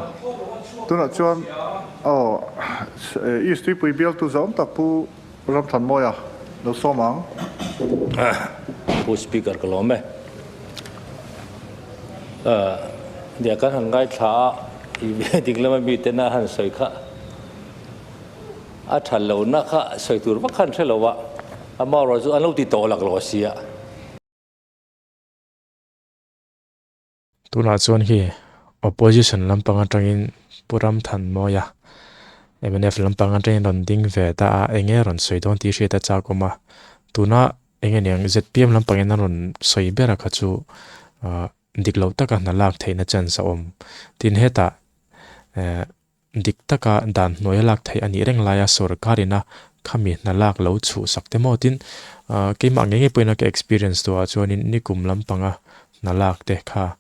Speaker 3: tunah chuan aw East Tuipui bialtu zawm tak Pu Ramthanmawia lo sawm ang.
Speaker 6: Pu Speaker ka lawm e. Nia kan han ngaithla a, i ding lama miten a han sawi kha a tha lohna kha sawi tur vak khan hre lo a, amaherawhchu chu an lo ti tawh lak lo a sia.
Speaker 1: Tunah chuan khi opposition lampang atangin Pu Ramthanmawia mnf lampang atangin rawn ding ve ta a, eng nge rawn sawi dawn tih hriat a chak awm a. Tuna eng nge niang zpm lampangin a rawn sawi ber a kha chu ah dik loh taka hna lak theihna chance a awm. Tin hetah eh Dik taka dan hnuaia lak theih a nih reng laia sorkarin a khami hna lak lo chhuhsak te maw tin keimah ngei ngei pawhin a ka experience tawhah chuanin nikum lampanga hna lak te kha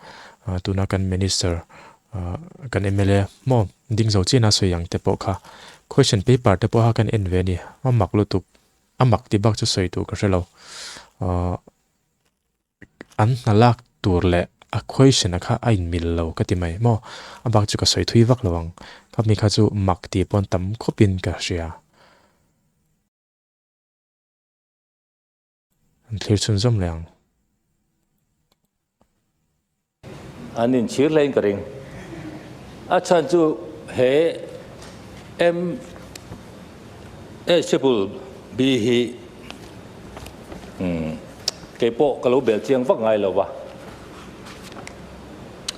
Speaker 1: tuna kan minister kan mla maw ding zo chian a sawi ang te pawh kha question paper te pawha kan en ve a ni a mak lutuk a mak tih bak chu sawi tur ka hre lo. An hna lak tur leh a question a kha a inmil lo ka ti mai maw? A bak chu ka sawi thui vak lo ang. Khami kha chu mak tih pawn tam khawpin ka hria. An thlir chhunzawm leh ang.
Speaker 6: An inchhir hlein ka ring. A chhan chu he M Triple B hi kei pawh ka lo bel chiang vak ngai lo va.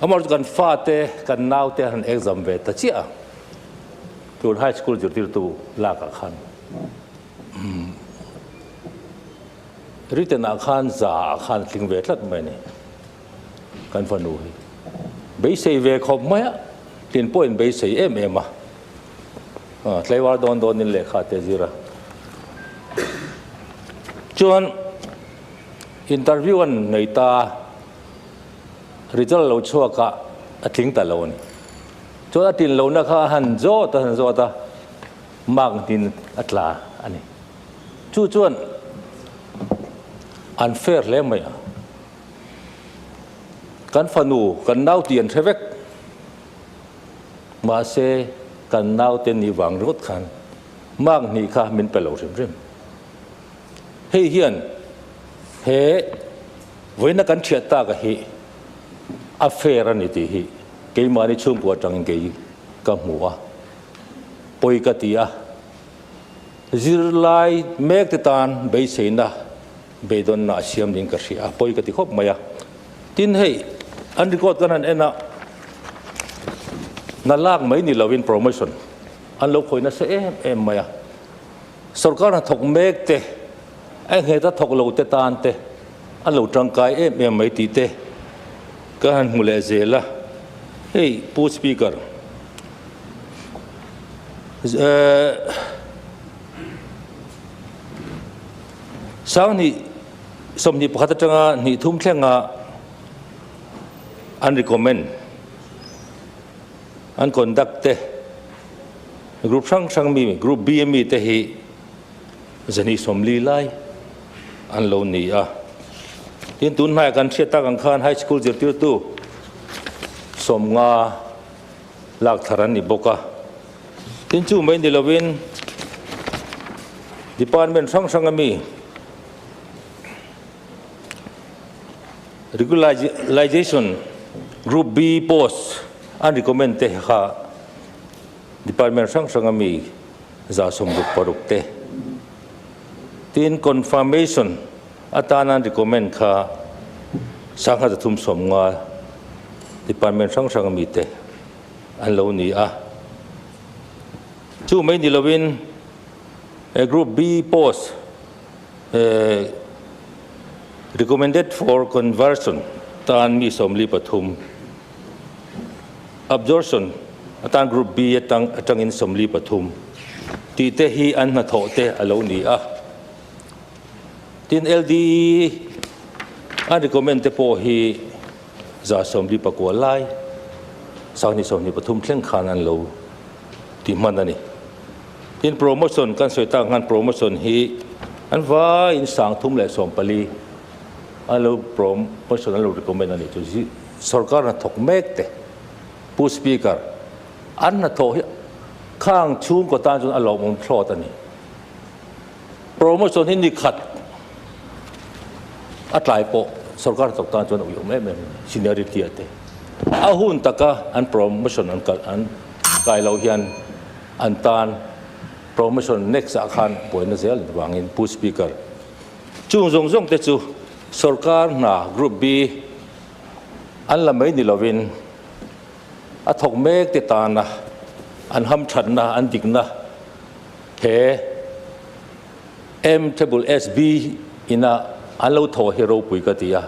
Speaker 6: Amaherawhchu kan fate, kan naute an han exam ve ta chiah a, tun high school zirtirtu lakah khan. Written ah khan za ah khan tling ve tlat mai a ni. Kan fanu hi beisei ve khawp mai a, tin pawhin beisei em em a, tleivar dawn dawnin lehkha te zir a. Chuan interview an nei ta, result lo chhuak a, a tling ta lo a ni. Chuan a tin lohna kha a han zawt a han zawt a, mark hnin a tla a ni. Chu chuan an fair hle mai a. Kan fanu, kan nau tih an hre vek. Mahse, kan naute nih vang ringawt khan mark hnih kha min pe lo hrim hrim. Hei hian he vawiina kan thiat tak a hi a fair a ni tih hi keimahni chhungkua atangin kei ka hmu a, pawi ka ti a. Zirlai mek te tan beiseina Beidawnna a siam ding ka hria a, pawi ka ti khawp mai a. Tin hei, an record kan han en a, hna lak mai ni lovin promotion an lo khawi nasa em em mai a. Sorkar hnathawk mek te, a ngheta thawk lo te tan te an lo tangkai em em mai tih te ka han hmu leh zel a. Hei Pu Speaker, eh, Sanghnih 21 atanga hnih thum thlenga an recommend, an conduct te group hrang hrang mi, group B a mi te hi zahnih 40 lai an lo ni a. Tin, tun hnaia kan hriat tak ang khan high school zirtirtu 50 lak thar an ni bawk a. Tin chu mai ni lovin department hrang hrang ami Regularization Group B post an recommend te kha department hrang hrang ami 66 te. Tin confirmation atan an recommend kha 350 department hrang hrang ami te an lo ni a. Chu mai ni lovin Group B post Recommended for conversion tan mi 43, Absorption atan Group B atang atangin 43 tih te hi an hnathawh te a lo ni a. Tin LDE an recommend te pawh hi 49 lai, 223 thleng khan an lo ti hman a ni. Tin promotion kan sawi tak khan promotion hi an vaiin 314 an lo promotion an lo recommend a nih chu sorkar hnathawk mek te Pu Speaker an hnathawh hi khang chhungkaw tan chuan a lawmawm thlawt a ni. Promotion hi ni khat a tlai pawh sorkar hnathawk tan chuan a uiawm em em a ni seniority a te. A hun taka an promotion an kalh an kai loh hian An tan promotion next ah khan buaina zel an vangin Pu Speaker chung zawng zawng te chu sorkar hna Group B an la mai ni lovin a thawk mek te tana an hamthatna an dikna he M table SB ina an lo thaw hi ropui ka ti a.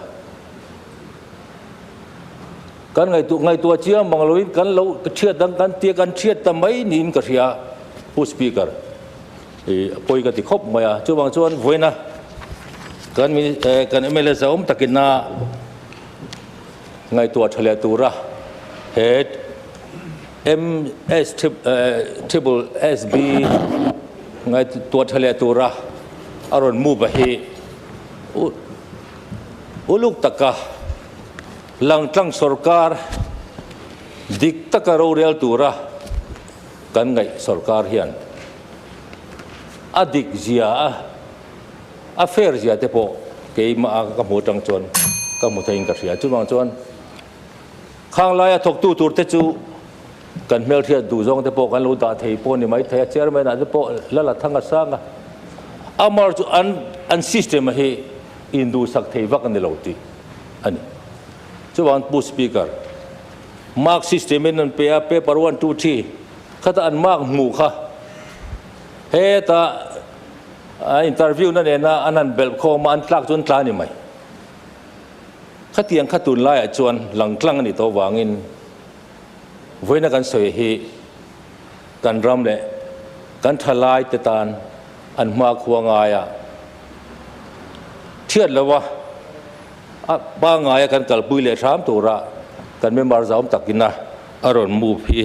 Speaker 6: Kan ngaihtuah ngaihtuah chiang bang loin kan lo thiat dang kan tia kan thiat ta mai niin ka hria Pu Speaker i pawi ka ti khawp mai a chuvang chuan vawiina kan kan mla zahawm takina ngaihtuah tha leh tura he MS triple SB ngaihtuah tha leh tura a rawn move a hi uluk taka Langtlang sorkar dik taka rorel tura kan ngaih sorkar hian a dik zia a, a fair zia te pawh keimah ka hmu atang chuan ka hmu theiin ka hria. Chuvang chuan khang laia thawktu tur te chu kan hmelhriat duh zawng te pawh kan lo dah thei pawh ni mai thei a, chairman ah te pawh Lala Thanga Sanga amar chu an an system a hi induhsak thei vak a ni lo tih a ni. Chuvang Pu Speaker, mark system in an pe a, paper one, two, three khata an mark hmuh kha heta interview na nena an han belh khawm a, an tlak chu an tla a ni mai. Khatiang kha tunlaiah chuan langtlang a nih tawh vangin vawiina kan sawi hi kan ram leh kan thalai te tan an hmakhua ngaia thiat lova a pangngaia kan kalpui leh hram tura kan member zauam takina a rawn move hi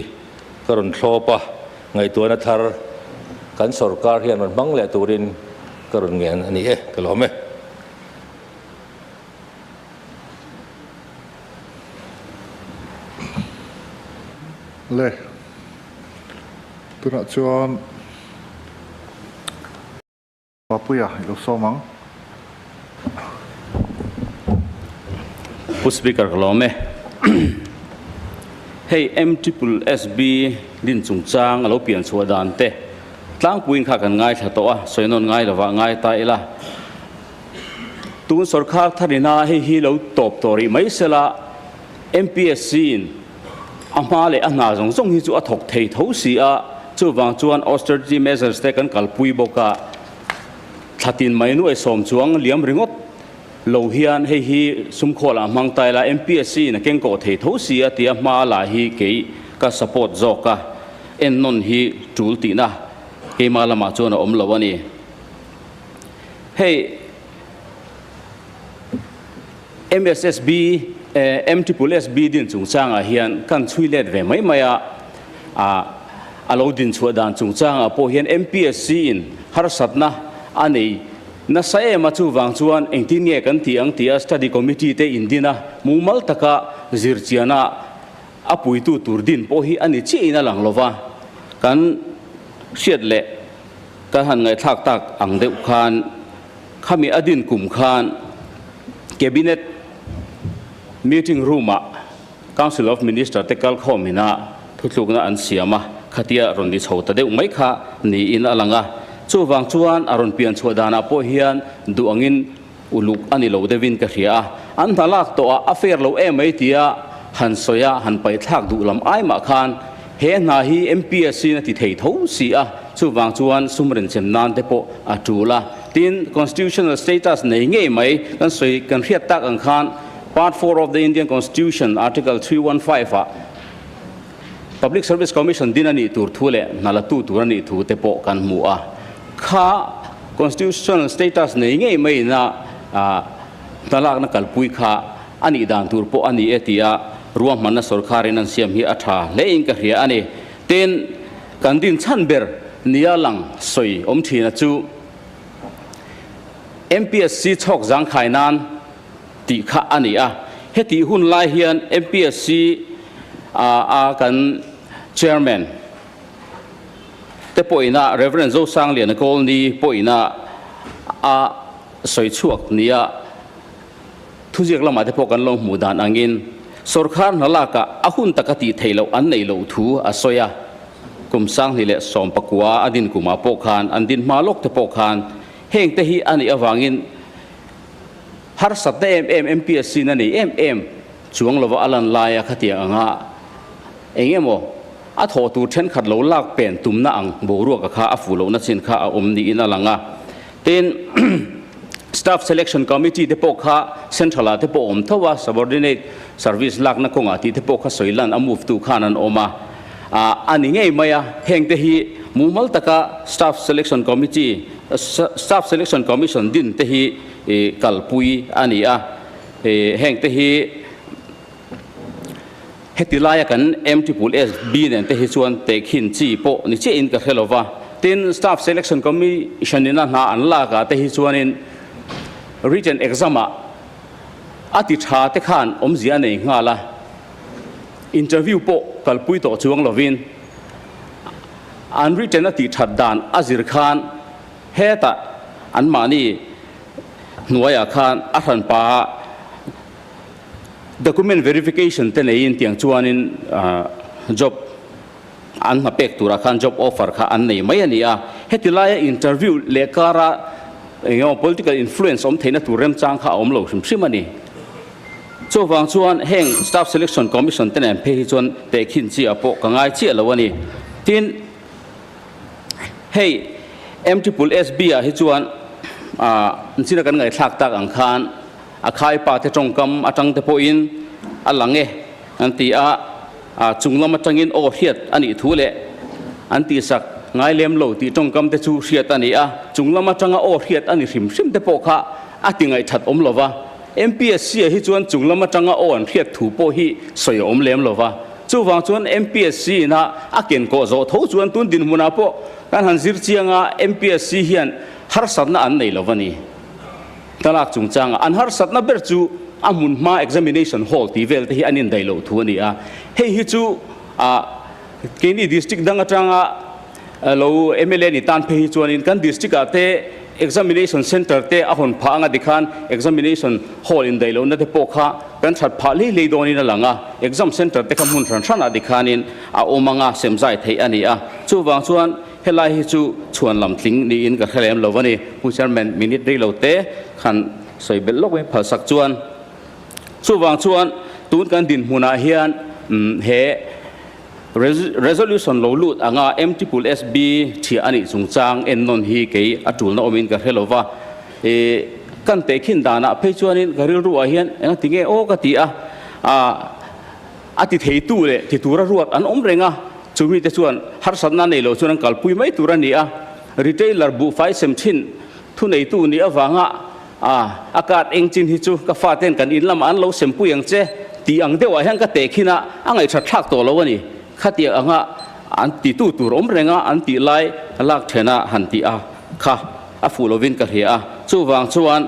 Speaker 6: ka rawn thlawp a, ngaihtuahna thar kan sorkar hian rawn hmang leh turin ka rawn ngen a ni e, ka lawm e.
Speaker 3: Le, tunah chuan. Papuia i lo sawm ang.
Speaker 7: Pu Speaker ka lawm e. Hei MSSB din chungchang a lo pian chhuah dan te tlangpuiin kha kan ngaithla tawh a, sawi nawn ngai lova ngai ta ila. Tun sorkar tharina hei hi lo tawp tawh rih mai sela MPSC in A hma leh a hna zawng zawng hi chu a thawk thei tho si a, chuvang chuan austerity measures te kan kalpui bawk a, thla tin mai nuai sawm chuang liam ringawt lo hian hei hi sumkhawl ah hmang ta ila MPSC in a keng kawh thei tho si a tia hma la hi kei ka support zawk a, ennawn hi tul tihna keimah lamah chuan a awm lo a ni. Hei. MSSB, MSSB din chungchangah hian kan chhui let ve mai mai a, a lo din chhuah dan chungchangah pawh hian MPSC in harsatna a nei nasa em a, chuvang chuan engtin nge kan tih ang tia study committee te in din a, mumal taka zirchiana a puitu tur din pawh hi a ni chiahin a lang lova, kan. hriat leh kan han ngaihthlak tak ang deuh khan khami a din kum khan Cabinet meeting room ah Council of Minister te kalkhawm ina thutlukna an siam a, khatia rawn ni chho ta deuh mai kha niin a lang a. Chuvang chuan a rawn pian chhuah danah pawh hian duh angin uluk a ni lo deuhin ka hria a, an hna lak tawh ah a fair lo em mai tia han sawi a, han paihthlak duh lam ai mah khan he hna hi MPSC in a ti thei tho si a, chuvang chuan sum renchem nan te pawh a tul a. Tin, Constitutional status nei ngei mai kan sawi kan hriat tak ang khan Part 4 of the Indian Constitution, Article 315 ah Public Service Commission din a nih tur thu leh hna la tu tur a nih thu te pawh kan hmu a. Kha Constitutional status nei ngei maiin a hna lakna kalpui kha a nih dan tur pawh a ni e tia ruahmanna sorkarin an siam hi a tha hlein ka hria a ni. Tin, kan din chhan ber nia lang sawi awm thina chu MPSC chhawk zangkhai nan tih kha a ni a. Hetih hun lai hian MPSC a kan Chairman te pawhina Rev. Zosangliana Kawlni pawhina a sawi chhuak nia thuziak lamah te pawh kan lo hmuh dan angin sawrkar hna lakah a hun taka tih theih loh an neih loh thu a sawi a. Kum 2019 a din kumah pawh khan an din hma lawk te pawh khan heng te hi a nih avangin Harsatna em em MPSC na nei em em chuang lova a lan laia khatiang anga eng emaw a thawh tur thenkhat lo lak pen tumna ang boruaka kha a fuh lohna chin kha a awm niin a lang a. Tin, Staff Selection Committee te pawh kha Central ah te pawh awm tho a, Subordinate Service lakna kawngah tih te pawh kha sawi lan a move tu khan an awm a. A ni ngei mai a, heng te hi mumal taka Staff Selection Committee, Staff Selection Commission din te hi kalpui a ni a, heng te hi heti laia kan MSSB nen te hi chuan tehkhin chi pawh ni chiahin ka hre lo va. Tin, Staff Selection Commission ina hna an lakah te hi chuanin written exam ah a ti tha te khan awmzia a nei nghal a, interview pawh kalpui tawh chuang lovin an written a tih that dan a zir khan Hetah anmahni hnuaiah khan a hranpa document verification te neiin tiang chuanin job an hna pek turah khan job offer kha an nei mai a ni a. Heti laia interview leh kara eng emaw political influence awm theihna tur remchang kha a awm lo hrim hrim a ni. Chuvang chuan heng Staff Selection Commission te nen phei hi chuan tehkhin chi ah pawh ka ngai chiah lo a ni. Tin, Hei MSSB ah hi chuan nchina kan ngaihthlak tak ang khan a khaipa te tawngkam atang te pawhin a lang e an ti a, chung lam atangin aw hriat a nih thu leh an tihsak ngai lem lo tih tawngkam te chu hriat a ni a, chung lam atanga aw hriat a ni hrim hrim te pawh kha a ti ngaihthat awm lo va. MPSC ah hi chuan chung lam atanga aw an hriat thu pawh hi sawi a awm lem lo va. Chuvang chuan MPSC ina a ken kawh zawh tho chuan tun dinhmunah pawh kan han zir chiang a, MPSC hian harsatna an nei lo va ni. Talak chungchanga an harsatna ber chu a hmun hma examination hall tih vel te hi an indaih loh thu a ni a. Hei hi chu keini district dang atanga lo mla ni tan phei hi chuanin kan district ah te examination centre te a hawn phah anga tikhan examination hall indaih lohna te pawh kha kan that phah hlei hlei dawnin a lang a, exam centre te kha hmun hran hranah tikhanin a awm anga semzai theih a ni a, chuvang chuan helai hi chu chhuan lam tling niin ka hre lem lo a ni. Pu Chairman, minute rei lo te khan sawi belh lawk mai phalsak chuan chuvang chuan tun kan dinhmunah hian he Resolution lo lut anga MSSB thiah a nih chungchang ennawn hi kei a tulna awmin ka hre lo va. I kan tehkhin danah phei chuanin ka rilruah hian enga ti nge aw ka ti a, a ti theitu leh ti tura ruat an awm reng a, chumi te chuan harsatna nei lo chuan an kalpui mai tur a ni a. Retailer buhfai sem thin thuneitu nih avanga a card eng chin hi chu ka faten kan in lamah an lo sempui ang che tih ang deuhah hian ka tehkhin a, a ngaihṭhat thlak tawh lo a ni. Khatiang anga an titu tur awm renga an tih lai lak ṭhena han tih a kha a fuh lovin ka hria a. Chuvang chuan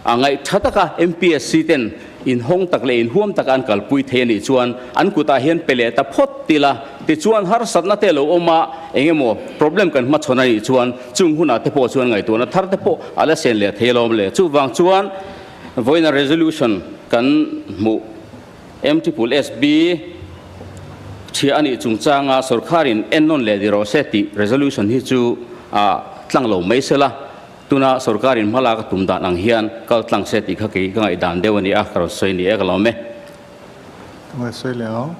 Speaker 7: a ngaihṭha taka MPSC ten inhawng tak leh inhuam taka an kalpui thei a nih chuan an kutah hian pe leh ta phawt ila, tichuan harsatna te a lo awm a, eng emaw problem kan hmachhawn a nih chuan chung hunah te pawh chuan ngaihtuahna thar te pawh a la sen leh thei alawm le. Chuvang chuan vawiina resolution kan hmuh MSSB chhia a nih chungchanga sorkharin ennawn leh ni rawh se tih resolution hi chu a tlang lo mai sela, Tuna sorkarin hmalak a tum dan ang hian kal tlang se tih kha kei ka ngaihdan deuh a ni a, ka rawn sawi ni e, ka lawm e.
Speaker 3: Ka ngaihsawi leh ang.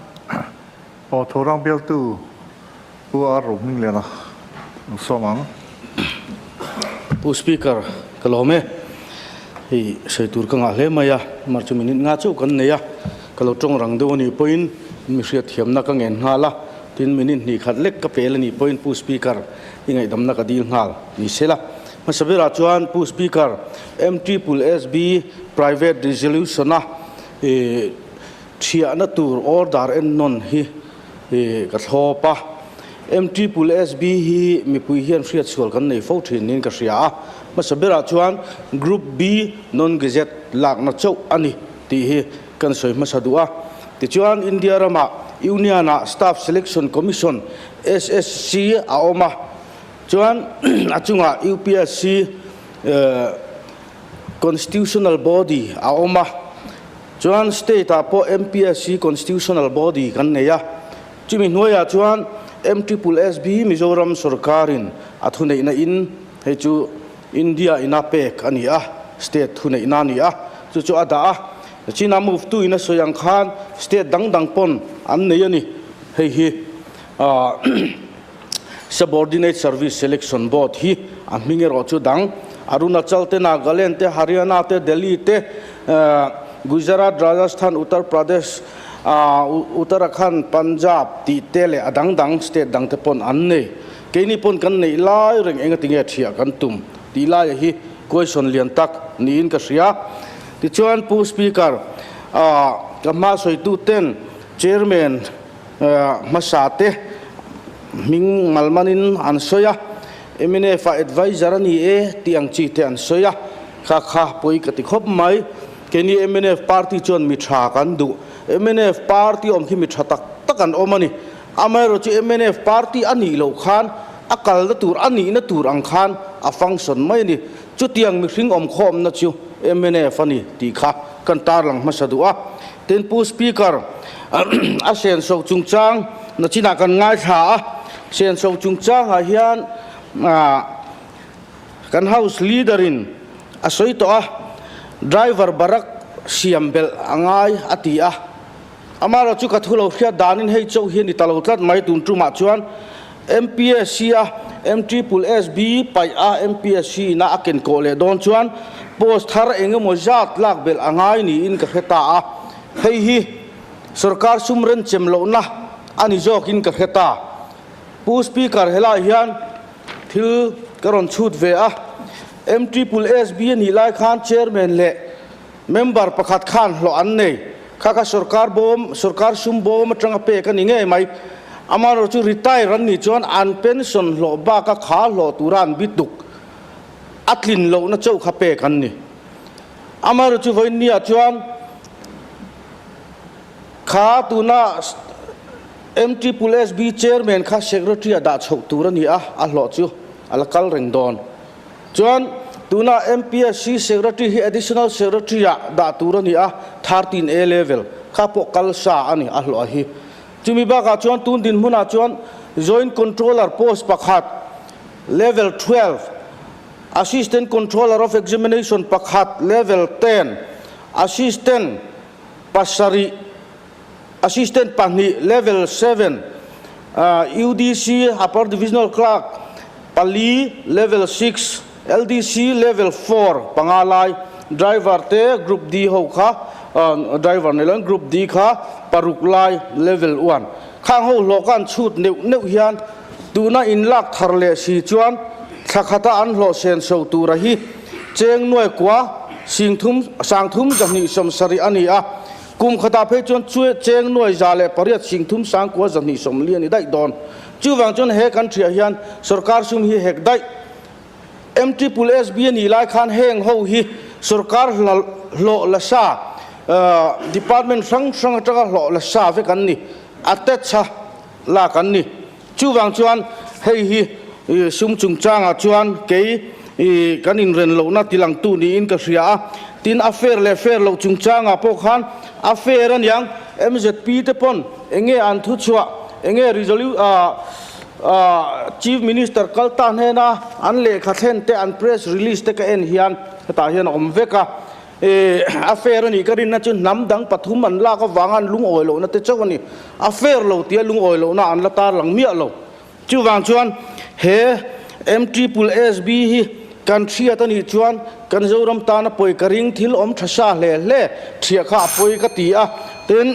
Speaker 3: Aw, Thorang bialtu Pu R. Rohmingliana ang sawm ang.
Speaker 4: Pu Speaker, ka lawm e. Hei sawi tur ka ngah hle mai a, mar chu minute nga chauh kan nei a, ka lo tawng rang deuh a nih pawhin mi hriatthiamna ka ngen nghal a, tin minute hnih khat lek ka pel a nih pawhin Pu Speaker i ngaihdamna ka dil nghal ni sela. Hmasa berah chuan Pu Speaker, MSSB Private Resolution-a thiahna tur order ennawn hi ka thlawp a. MSSB hi mipui hian hriatsual kan nei fo thin niin ka hria a. Hmasa berah chuan Group B Non-Gazette lakna chauh a ni tih hi kan sawi hmasa duh a. Tichuan India ramah Union-ah Staff Selection Commission, SSC, a awm a. Chuan a chungah UPSC Constitutional Body a awm a, chuan State ah pawh MPSC Constitutional Body kan nei a, chumi hnuaiah chuan MSSB Mizoram sawrkarin a thuneihna in hei chu India ina pek a ni a, State thuneihna a ni a, chu chu a dah a, China move tu in a sawi ang khan State dang dang pawn an nei a ni, hei hi Subordinate Service Selection Board hi a hming erawh chu dang Arunachal te, Nagaland te, Haryana te, Delhi te, Gujarat, Rajasthan, Uttar Pradesh, Uttarakhand, Punjab tih te leh a dang dang state dang te pawn an nei. Keini pawn kan neih lai reng engatinge thiah kan tum tih laia hi question lian tak niin ka hria. Tichuan Pu Speaker, ka hma sawitu ten Chairman hmasa te hming malmanin an sawi a, mnf ah adviser a ni e tih ang chi te an sawi a, kha kha pawi ka ti khawp mai. Keini mnf party chuan mi tha kan duh, mnf party awm khi mi tha tak tak an awm a ni. Amaherawh chu mnf party a nih loh khan a kalna tur a nihna tur ang khan a function mai a ni. Chutiang mihring awmkhawmna chu mnf a ni tih kha kan tarlang hmasa duh a. Tin Pu Speaker, a senso chungchang na chinah kan ngaithla a, senso chungchangah hian kan House Leader in a sawi tawh a, driver barak siam belh a ngai a ti a. Amaherawh chu ka thu lo hriat danin hei chauh hi a ni ta lo tlat mai tun tumah chuan MPSC a MSSB paih a MPSC ina a ken kawh leh dawn chuan post thar eng emaw zat lak belh a ngai niin ka hre ta a, hei hi sorkar sum renchem lohna a ni zawkin ka hre ta. Pu Speaker helai hian thil ka rawn chhut ve a, MSSB a nih lai khan Chairman leh Member pakhat khan hlawh an nei. Kha kha sorkar bawm, sorkar sum bawm atanga pek a ni ngei mai. Amaherawh chu retire an nih chuan an pension hlawh baka kha hlawh tura an bi tuk a tlin lohna chauh kha pek an ni. Amaherawh chu vawiinniah chuan kha tuna MSSB Chairman kha Secretary ah dah chhoh tur a ni a, a hlawh chu a la kal reng dawn. Chuan tuna MPSC Secretary hi Additional Secretary ah dah tur a ni a, 13 A level kha pawh kal sa a ni a hlawh hi. Chumi bakah chuan tun dinhmunah chuan Joint Controller post pakhat level 12, Assistant Controller of Examination pakhat level 10, Assistant pasarih, Assistant pahnih, Level 7, UDC, Upper Divisional Clerk, pali, Level 6, LDC, Level 4, panga lai, Driver te Group D ho kha, Driver nei loin Group D kha paruk lai, Level 1. Khang ho hlawh kha an chhut neuh neuh hian tuna in lak thar leh si chuan thla khata an hlawh sen so tura hi cheng nuai kua singthum sangthum 270 a ni a. Kum khatah phei chuan cheng 1008 33 240 a ni daih dawn. Chuvang chuan he kan thiah hian sorkar sum hi hek daih. MSSB a nih lai khan heng ho hi sorkar hlawh la sa. Department hrang hrang atanga hlawh la sa vek an ni, attach a lak an ni. Chuvang chuan hei hi sum chungchangah chuan kei kan inren lohna tilangtu niin ka hria a. Tin, a fair leh fair loh chungchangah pawh khan a fair aniang, MZP te pawn enge an thuchhuah, enge resolu Chief Minister kal ta hnena an lehkha thlen te, an press release te ka en hian hetah hian a awm vek a. A fair a nih ka rinna chu hnam dang pathum an lak avanga an lungawi lohna te chauh a ni. A fair lo tia lungawi lohna an la tarlang miah lo. Chuvang chuan he MSSB hi kan hriat a nih chuan kan Zoram tana pawi ka ring thil awm tha sa hle hle thiah kha a pawi ka ti a. Tin,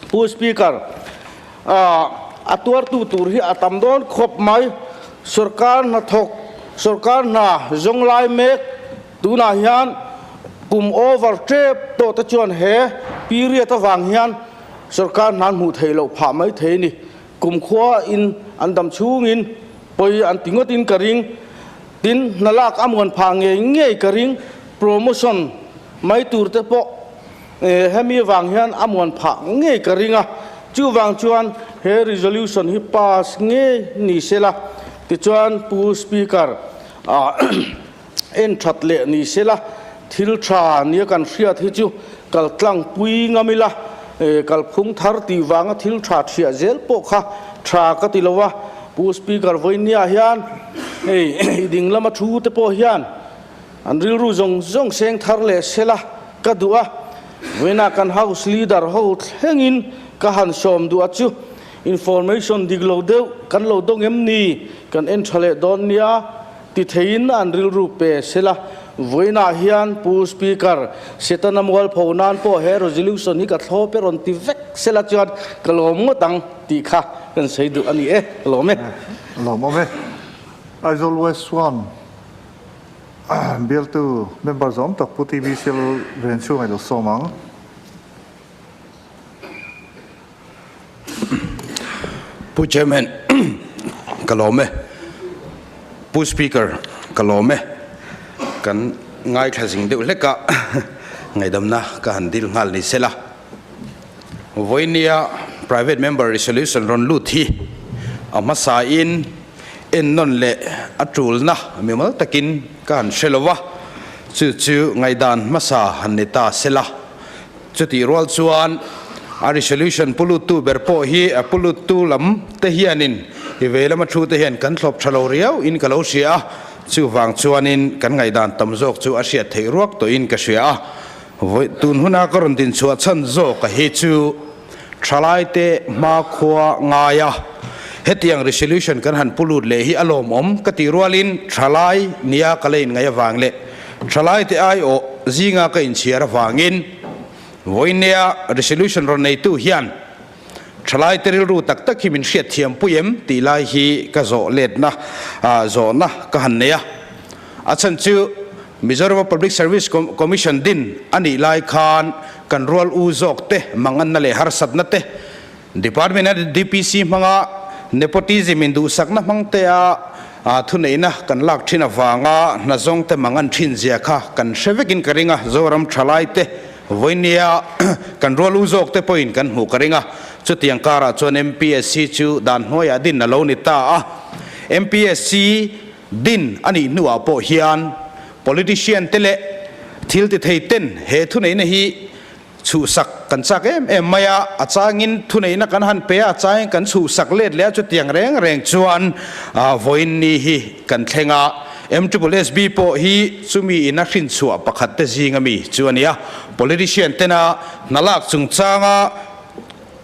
Speaker 4: Pu Speaker, a tuartu tur hi a tam dawn khawp mai. Sorkar hnathawk, sorkar hna zawng lai mek Tunah hian kum over tep tawh te chuan he period avang hian sorkar hna an hmuh theih loh phah mai thei a ni. Kum khua in an dam chhungin pawi an ti ngawt in ka ring. Tin, hna lak a muan phah ngei ngei ka ring. Promotion mai tur te pawh hemi avang hian a muan phah ngei ka ring a. Chuvang chuan he resolution hi pass ngei ni sela. Tichuan Pu Speaker ah En that leh ni sela, thil tha nia kan hriat hi chu kal tlang pui ngam ila, kalphung thar tih vanga thil tha thiah zel pawh kha tha ka ti lo a. Pu Speaker vawinia hian hei i ding lama thu te pawh hian an rilru zawng zawng seng thar leh sela ka duh a, vawiina kan House Leader ho thlengin ka han sawm duh a chu information dik lo deuh kan lo dawng em ni kan en tha leh dawn nia. Ti theiin an rilru pe sela, vawiinah hian Pu Speaker, Setana mualpho nan pawh he resolution hi ka thlawp e rawn ti vek sela chuan ka lawm ngawt ang tih kha kan sawi duh a ni e, ka lawm e.
Speaker 3: Lawm awm e. Aizawl West One bialtu member zawm tak Pu TV Sial ven chhung a ilo sawm ang.
Speaker 8: Pu Chairman, ka lawm e. Pu Speaker, ka lawm e. Kan ngaithla zing deuh hlek a, ngaihdamna ka han dil nghal ni sela. Vawinia Private Member Resolution rawn lut hi a hmasain ennawn leh a tulna mimal takin ka han hre lo va, chu chu ngaihdan hmasa han ni ta sela. Chutih rual chuan a resolution pu luttu ber pawh hi a pu luttu lam te hianin i vei lama thu te hian kan thlawp tha lo riau in ka lo hria a, chuvang chuanin kan ngaihdan tam zawk chu a hriat theih ruak tawhin ka hria a. Vawi tun huna ka rawn din chhuah chhan zawk a hi chu thalai te hmakhua ngai a, hetiang resolution kan han pu lut leh hi a lawmawm ka tih rualin thalai nia ka la inngaih avang leh Thalai te aiawh zinga ka inchhiar avangin vawinia resolution rawn neitu hian thalai te rilru tak tak hi min hriatthiam pui em tih lai hi ka zawh letna zawhna ka han nei a. A chhan chu Mizoram Public Service Commission din a nih lai khan kan rual u zawk te manganna leh harsatna te Department a DPC hmanga nepotism in duhsakna hmang te a thuneihna kan lak thin avanga hna zawng te mang an thin zia kha kan hre vekin ka ring a, Zoram thalai te vawinia kan rual u zawk te pawhin kan hmuh ka ring a, chutiang karah chuan MPSC chu dan hnuaiah din a lo ni ta a, MPSC din a nih hnuah pawh hian politician te leh thil ti thei ten he thuneihna hi Chhuhsak kan chak em em mai a, a changin thuneihna kan han pe a, a changin kan chhuhsak let leh a, chutiang reng reng chuan vawiin ni hi kan thleng a. MSSB pawh hi chumi in a hrinchhuah pakhat te zing ami chu a ni a, politician tena hna lak chungchanga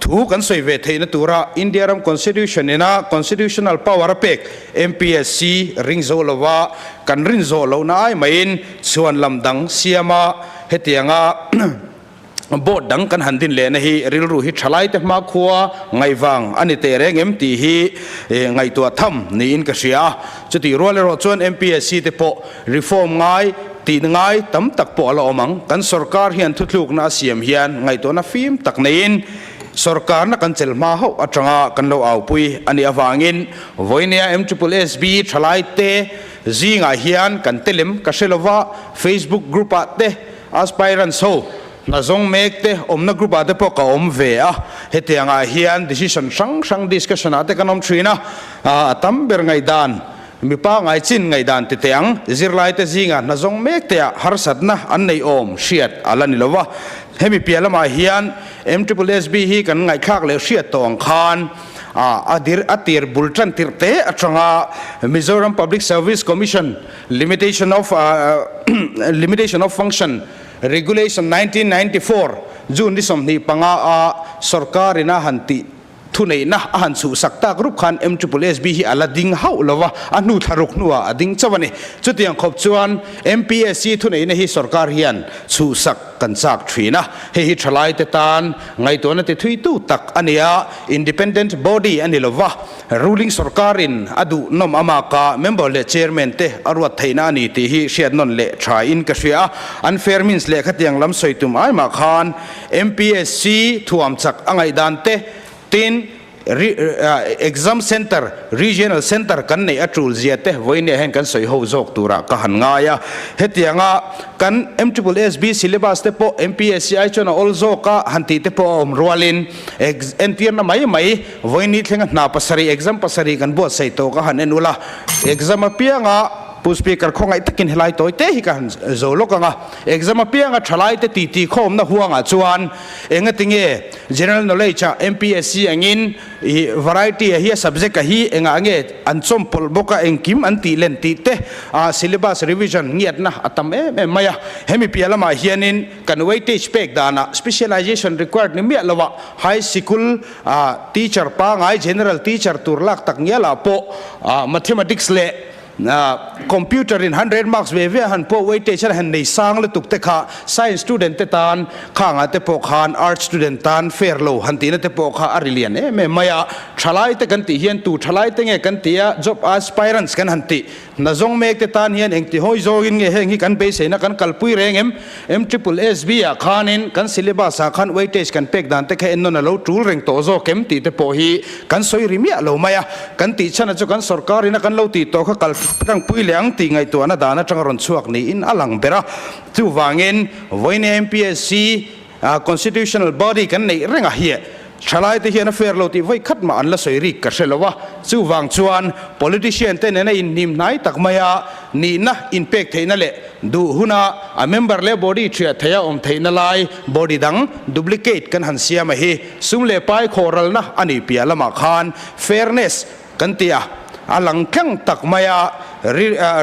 Speaker 8: thu kan sawi ve theihna tura India ram Constitution ina constitutional power a pek MPSC ring zo lova kan rin zawh lohna ai maiin chhuan lam dang siama hetianga board dang kan han din lehna hi rilru hi thalaite hmakhua ngaihvang a ni teh reng em tih hi ngaihtuah tham niin ka hria a. Chutih rual erawh chuan MPSC te pawh reform ngai tih ngai tam tak pawh a la awm ang. Kan sorkar hian thutlukna a siam hian ngaihtuahna fim tak neiin sorkarna kan chelh hma hauh atanga kan lo aupui a nih avangin vawinia MSSB thalaite Zingah hian kan telem ka hre lova, Facebook group ah te aspirants ho Hna zawng mek te awmna group ah te pawh ka awm ve a, hetiang ah hian decision hrang hrang discussion ah te kan awm thin a, a tam ber ngaihdan, mipa ngai chin ngaihdan ti teh ang, zirlai te zingah hna zawng mek te ah harsatna an nei awm hriat a la ni lo va. Hemi piah lamah hian MSSB hi kan ngaihthlak leh hriat tawh ang khan a dir a tir bul tan tirh te atanga Mizoram Public Service Commission Limitation of Limitation of Function Regulation 1994, June ni 25 a sorkar in a han tih thuneihna a han chhuhsak tak rup khan MSSB hi a la ding hauh lo va, a hnu thla ruk hnuah a ding chauh a ni. Chutiang khawp chuan MPSC thuneihna hi sorkar hian chhuhsak kan chak thin a, hei hi thalaite tan ngaihtuahna ti thuitu tak a ni a, independent body a ni lo va, Ruling sorkarin a duh nawm amaka member leh chairman te a ruat theihna a ni tih hi hriat nawn leh tha in ka hria a. Unfair means leh khatiang lam sawi tum ai mah khan MPSC thuam chak a ngaihdan te tin exam centre, regional centre kan neih a tul zia te vawiin hian kan sawi ho zawk turah ka han ngai a. Hetianga kan MSSB syllabus te pawh MPSC ai chuan a awl zawk a han tih te pawh a awm rualin entirna mai mai Vawiini thlenga hna pasarih, exam pasarih kan buatsaih tawh ka han en ula, exam apianga Pu Speaker khawngaih takin helai tawi te hi ka han zo lawk ang a, exam apianga thalaite titi khawmna huangah chuan engatinge General Knowledge ah MPSC angin i variety a hi a subject a hi engah nge an chawmpawlh bawk a engkim an tih len tih te ah syllabus revision ngiatna a tam em em mai a, hemi piah lamah hianin kan weightage pek danah specialization required ni miah loah high sikul A teacher pangai general teacher tur lak tak ngial ah pawh mathematics leh computer in 100 marks ve ve a han pawh weightage a han nei sang lutuk te kha science student te tan khang ah te pawh khan arts student tan fair lo han tihna te pawh kha a ri lian em em mai a. Thalai te kan tih hian tu thalai te nge kan tih a job aspirants kan han tih Hna zawng mek te tan hian engti hawi zawngin nge heng hi kan beiseina kan kalpui reng em? MSSB ah khanin kan syllabus ah khan weightage kan pek dan te kha ennawn a lo tul reng tawh zawk em tih te pawh hi kan sawi ri miah lo mai a. Kan tih chhan a chu kan sorkar in a kan lo tih tawh kha kal tlangpui leh ang tih ngaihtuahna dan atanga rawn chhuak niin a lang ber a. Chuvangin vawiin MPSC Constitutional body kan neih reng a hi thalai te hian a fair lo tih vawi khat mah an la sawi rik ka hre lo a, chuvang chuan politician te nena inhnim hnai tak maia nihna inpek theihna leh duh huna a member leh body thiah theia awm theihna lai body dang duplicate kan han siam a hi sum leh pai khawhralna a nih piah lamah khan fairness Kan ti a, a lang tlang tak mai a,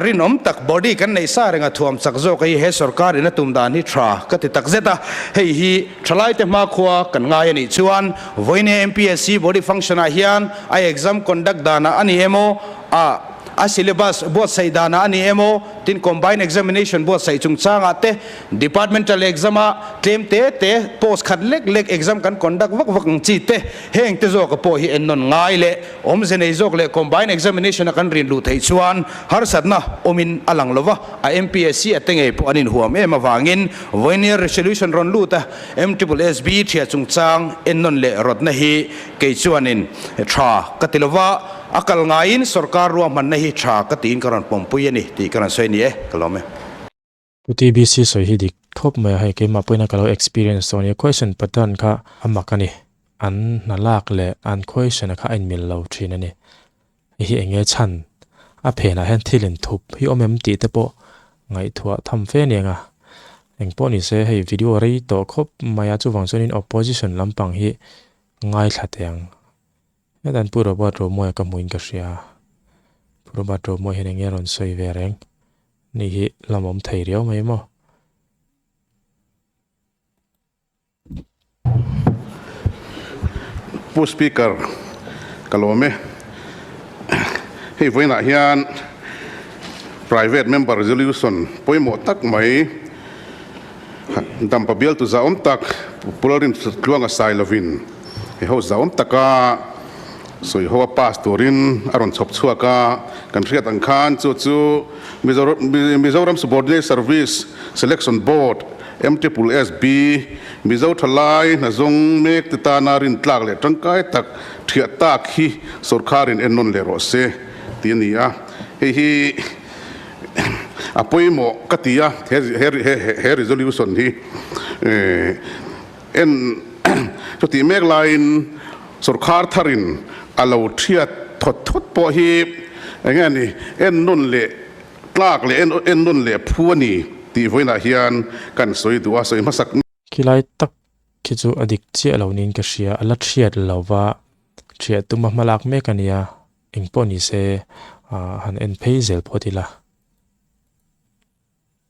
Speaker 8: rinawm tak body kan neih sa renga thuam chak zawk hi he sorkar in a tum dan hi tha ka ti tak zet a, hei hi thalaite hmakhua kan ngai a nih chuan vawiin MPSC body function ah hian a exam conduct danah a ni emaw, a a syllabus buatsaih danah a ni emaw, tin combined examination buatsaih chungchangah te Departmental exam a tlem te te post khat lek lek exam kan conduct vak vak ang chi te heng te zawka pawh hi ennawn ngai leh awmze nei zawk leh combined examination a kan rin luh theih chuan harsatna awmin a lang lova a MPSC a te ngei pawh an inhuam em avangin vawinia resolution rawn lut a MSSB thiah chungchang ennawn leh rawtna hi kei chuanin tha ka ti lova a kal ngaiin sorkar ruahmanna hi tha ka tiin ka rawn pawmpui a ni tih ka rawn sawi a ni e ka lawm e.
Speaker 1: Pu TBC sawi hi dik khawp mai a, hei keimah pawhin a ka lo experience tawh a nia, question pattern kha a mak a ni, an hna lak leh an question a kha a inmil lo thin a ni, hei hi eng nge chhan a phenah hian thil inthup hi awm em tih te pawh ngaihtuah tham fe a ni ang a, eng pawh ni se hei video rei tawh khawp mai a chuvang chuanin opposition lampang hi ngaithla teh ang. Hetan Pu Robert Romawia ka hmuin ka hria. Pu Robert Romawia hian eng nge a rawn sawi ve reng? Ni hi lamawm thei riau mai maw?
Speaker 9: Pu Speaker, ka lawm e. Hei vawiinah hian Private Member Resolution pawimawh tak mai Dampa bialtu zahawm tak Pu Lalrintluanga Sailovin He ho zauam taka sawi ho a pass turin a rawn chhawp chhuak a, kan hriat ang khan chu chu Mizoram Subordinate Service Selection Board, MSSB, Mizo thalai hnazawng mek te tana rintlak leh tangkai tak thiah tak hi sorkharin ennawn leh rawh se tih a ni a. Hei hi a pawimawh ka ti a, he resolution hi. En chutih mek laiin sorkar tharin a lo thiat thawt thawt pawh hi eng nge ni en nawn leh tlak leh en nawn leh phu a ni tih vawiinah hian kan sawi duh a, sawi hmasak.
Speaker 1: Khilai tak khi chu a dik chiah lo niin ka hria, a la thiat lo va, thiah tuma hmalak mek a nia, engpawh ni se han en phei zel phawt ila.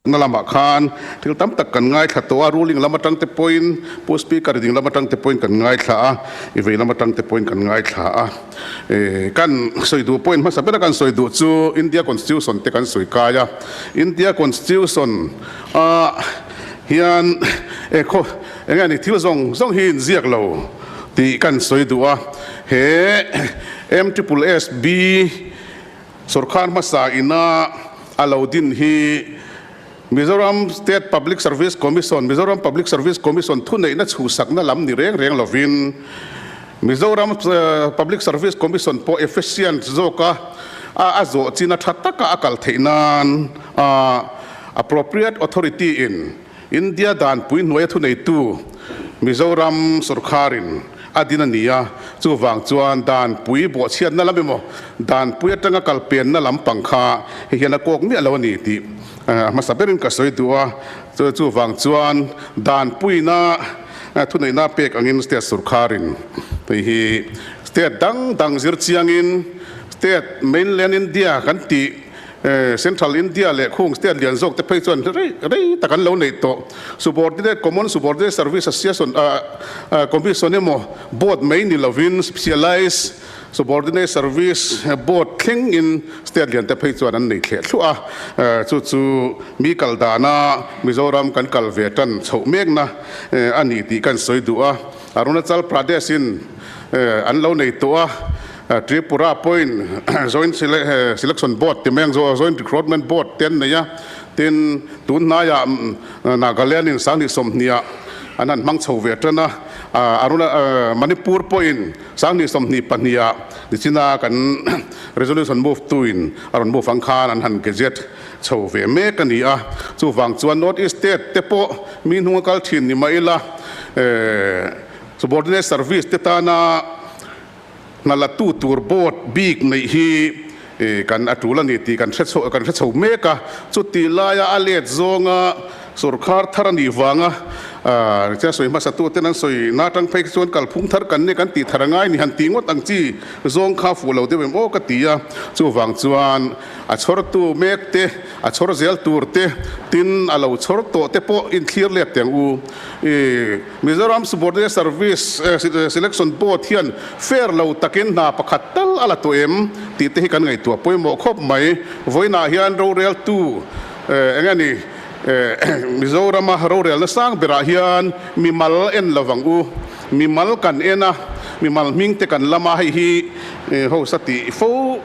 Speaker 9: Na lamah khan thil tam tak kan ngaithla tawh a, ruling lam atang te pawhin, Pu Speaker ding lam atang te pawhin kan ngaithla a, i vei lam atang te pawhin kan ngaithla a. Kan sawi duh point hmasa bera kan sawi duh chu India Constitution te kan sawi kai a, India Constitution ah hian e khaw eng nge ni thil zawng zawng hi inziak lo tih kan sawi duh a, he MSSB Sorkar hmasa ina a lo din hi Mizoram State Public Service Commission, Mizoram Public Service Commission thuneihna chhuhsakna lam ni reng reng lovin Mizoram Public Service Commission pawh efficient zawka a zawh china tha taka a kal theih nan a appropriate authority in India danpui hnuaia thuneitu Mizoram sorkarin a din a ni a, chuvang chuan danpui bawhchhiatna lam emaw danpui atanga kalpenna lampang kha hei hian a kawk miah lo a ni tih a hmasa berin ka sawi duh a, chuvang chuan danpuina thuneihna pek angin state sorkarin hei hi state dang dang zir chiangin state mainland India kan tih Central India leh khung state lian zawk te phei chuan rei rei tak an lo neih tawh. Subordinate Common Subordinate Service Association Commission emaw board mai ni lovin Specialised Subordinate Service Board thleng in state lian te phei chuan an nei thleh thluah a. Chu chu mi kal dana Mizoram kan kal ve tan chhoh mekna a ni tih kan sawi duh a. Arunachal Pradesh in an lo nei tawh a. Tripura pawhin Joint Selection Board ti mai ang chu, Joint Recruitment Board te an nei a, tin tun hnaiah Nagaland in Sanghnih 20 ah an han hmang chho ve tan a, Manipur pawhin Sanghnih 22 ah nichina kan Resolution move tu in a rawn move ang khan an han gazette chho ve mek a ni a, chuvang chuan North East State te pawh mi hnunga kal thin ni mah ila Subordinate Service te tana Hna latu tur board bik neih hi kan a tul a ni tih kan hre kan hre chho mek a, chuti laia a let zawnga sorkar thar a nih vanga tia sawi hmasa tu ten an sawi na atang phei chuan kalphung thar kan nia kan tih thar a ngai ni han tih ngawt ang chi zawng kha fuh lo deuh em aw ka ti a, chuvang chuan a chhawrtu mek te a chhawr zel tur te tin a lo chhawr tawh te pawh inthlir let teh ang u. Mizoram Subordinate Service Selection Board hian fair lo takin hna pakhat tal a la tawh em tih te hi kan ngaihtuah pawimawh khawp mai. Vawiinah hian roreltu eng nge ni Mizorama rorelna sang berah hian mimal en lo vang u. Mimal kan en a, mimal hming te kan lam a, hei hi hosa tih fo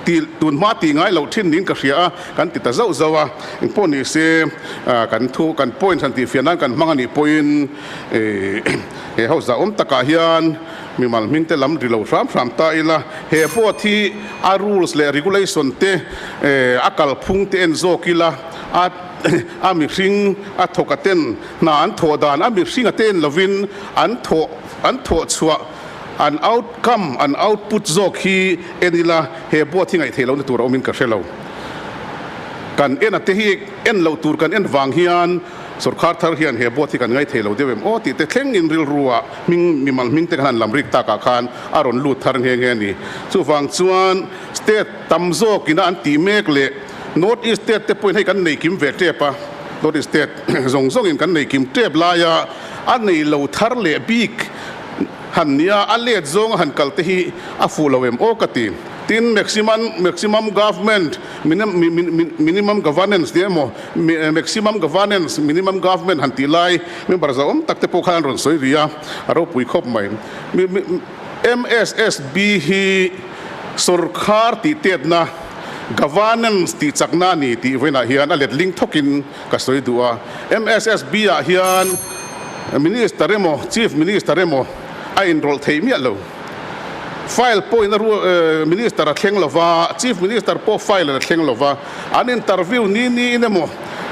Speaker 9: Tih tun hma tih ngai loh thin niin ka hria a, kan ti ta zauh zauh a. Engpawh ni se, kan thu, kan point han tihfiah nan kan hmang a nih pawhin he house zahawm takah hian mimal hming te lam ri lo hram hram ta ila, he board hi a rules leh regulation te a kalphung te en zawk ila, a a mihring a thawk a ten hna an thawh dan a mihring a te en lovin an thawh an thawh chhuah An outcome, an output zawk hi en ila he board hi ngaihtheih lohna tur a awmin ka hre lo. Kan en a te hi en loh tur kan en vang hian sorkar thar hian he board hi kan ngaithei lo deuh em aw tih te thlengin rilrua hming mimal hming te kan han lam rik takah khan a rawn lut thar nghe nghe a ni. Chuvang chuan state tam zawkina an tih mek leh North East state te pawhin hei kan nei kim ve tep a, North East state zawng zawngin kan nei kim tep laia a nei lo thar leh bik Han nia, a let zawnga han kal te hi a fuh lo em aw ka ti. Tin, maximum maximum government, minimum governance nia emaw, maximum governance, minimum government han tih lai member zauhawm tak te pawh khan an rawn sawi ri a, a ropui khawp mai. MSSB hi sorkar tih tetna, governance tih chakna a ni tih vawiinah hian a letling thawkin ka sawi duh a. MSSB ah hian Minister emaw Chief Minister emaw a inrawlh theih miah lo. File pawhin a Minister a thleng lo va, Chief Minister pawh file a thleng lo va, an interview ni niin emaw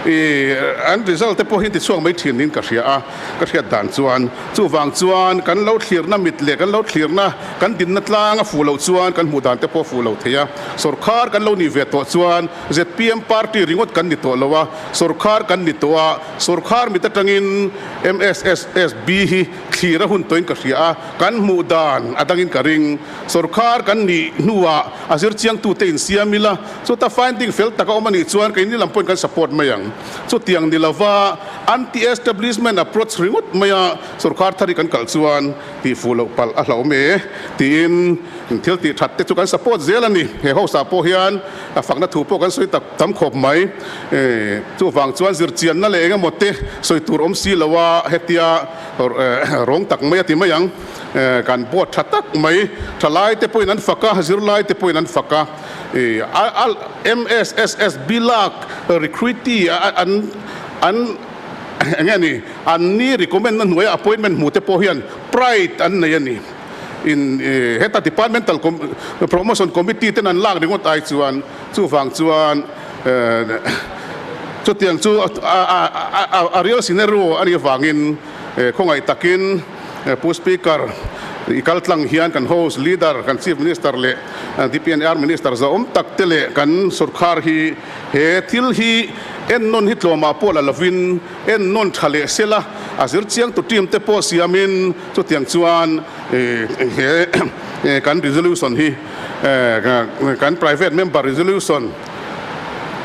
Speaker 9: An result te pawh hi tichhuak mai thin niin ka hria a, ka hriat dan chuan. Chuvang chuan kan lo thlirna mit leh kan lo thlirna kan dinna tlang a fuh loh chuan kan hmuh dan te pawh a fuh lo thei a. Sawrkhar kan lo nih ve tawh chuan zpm party ringawt kan ni tawh lo a, sawrkhar kan ni tawh a, sawrkhar mit atangin MSSSB hi thlir a hun tawhin ka hria a, kan hmuh dan a dangin ka ring. Sawrkhar kan nih hnuah a zirchiangtute insiam ila, Chuta finding fel tak a awm a nih chuan keini lam pawhin kan support mai ang. Chutiang ni lova anti-establishment approach ringawt maia sorkar thar hi kan kalh chuan tihfuh loh palh a hlauhawm e tiin thil tih that te chu kan support zel a ni. He house ah pawh hian a fakna thu pawh kan sawi tak tam khawp mai. Chuvang chuan zirchianna leh engemaw te sawi tur awm si lo a hetia rawng tak mai a ti mai ang. Kan board tha tak mai thalai te pawhin an fak a, zirlai te pawhin an fak a. MSSSB lak recruitee an an eng nge ni an ni recommend na hnuaia appointment hmu te pawh hian pride an nei a ni. In heta departmental promotion committee ten an lak ringawt ai chuan chuvang chuan chutiang chu a real scenario a nih avangin khawngaih takin Pu Speaker, i kal tlang hian kan host leader, kan Chief Minister leh DPNR Minister zahawm tak te leh kan sorkar hi he thil hi ennawn hi tlawmah pawh la lovin ennawn tha leh sela a zir chiang tu team te pawh siamin chutiang chuan he kan resolution hi kan private member resolution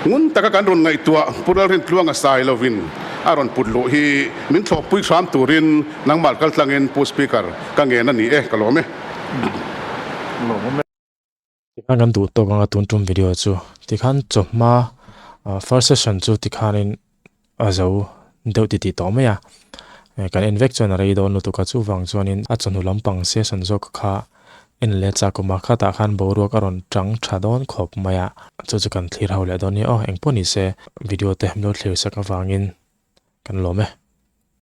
Speaker 9: ngun taka kan rawn ngaihtuah Pu Lalrintluanga sai lovin a rawn put luh hi min thlawhpui hram turin nangmah kal tlangin Pu Speaker ka ngen a ni e, ka lawm e.
Speaker 1: Tikhan kan duh tawk anga tun tum video chu tikhan chawhma first session chu tikhanin a zo deuh ti tih tawh mai a, kan en vek chuan a rei dawn lutuk a chuvang chuanin a chawhnu lampang session zawk kha en leh chak awm a khatah khan boruak a rawn tang tha dawn khawp mai a, chu chu kan thlir ho leh dawn nia aw engpawh ni se video te hmlo thlir sak avangin kan lawm e.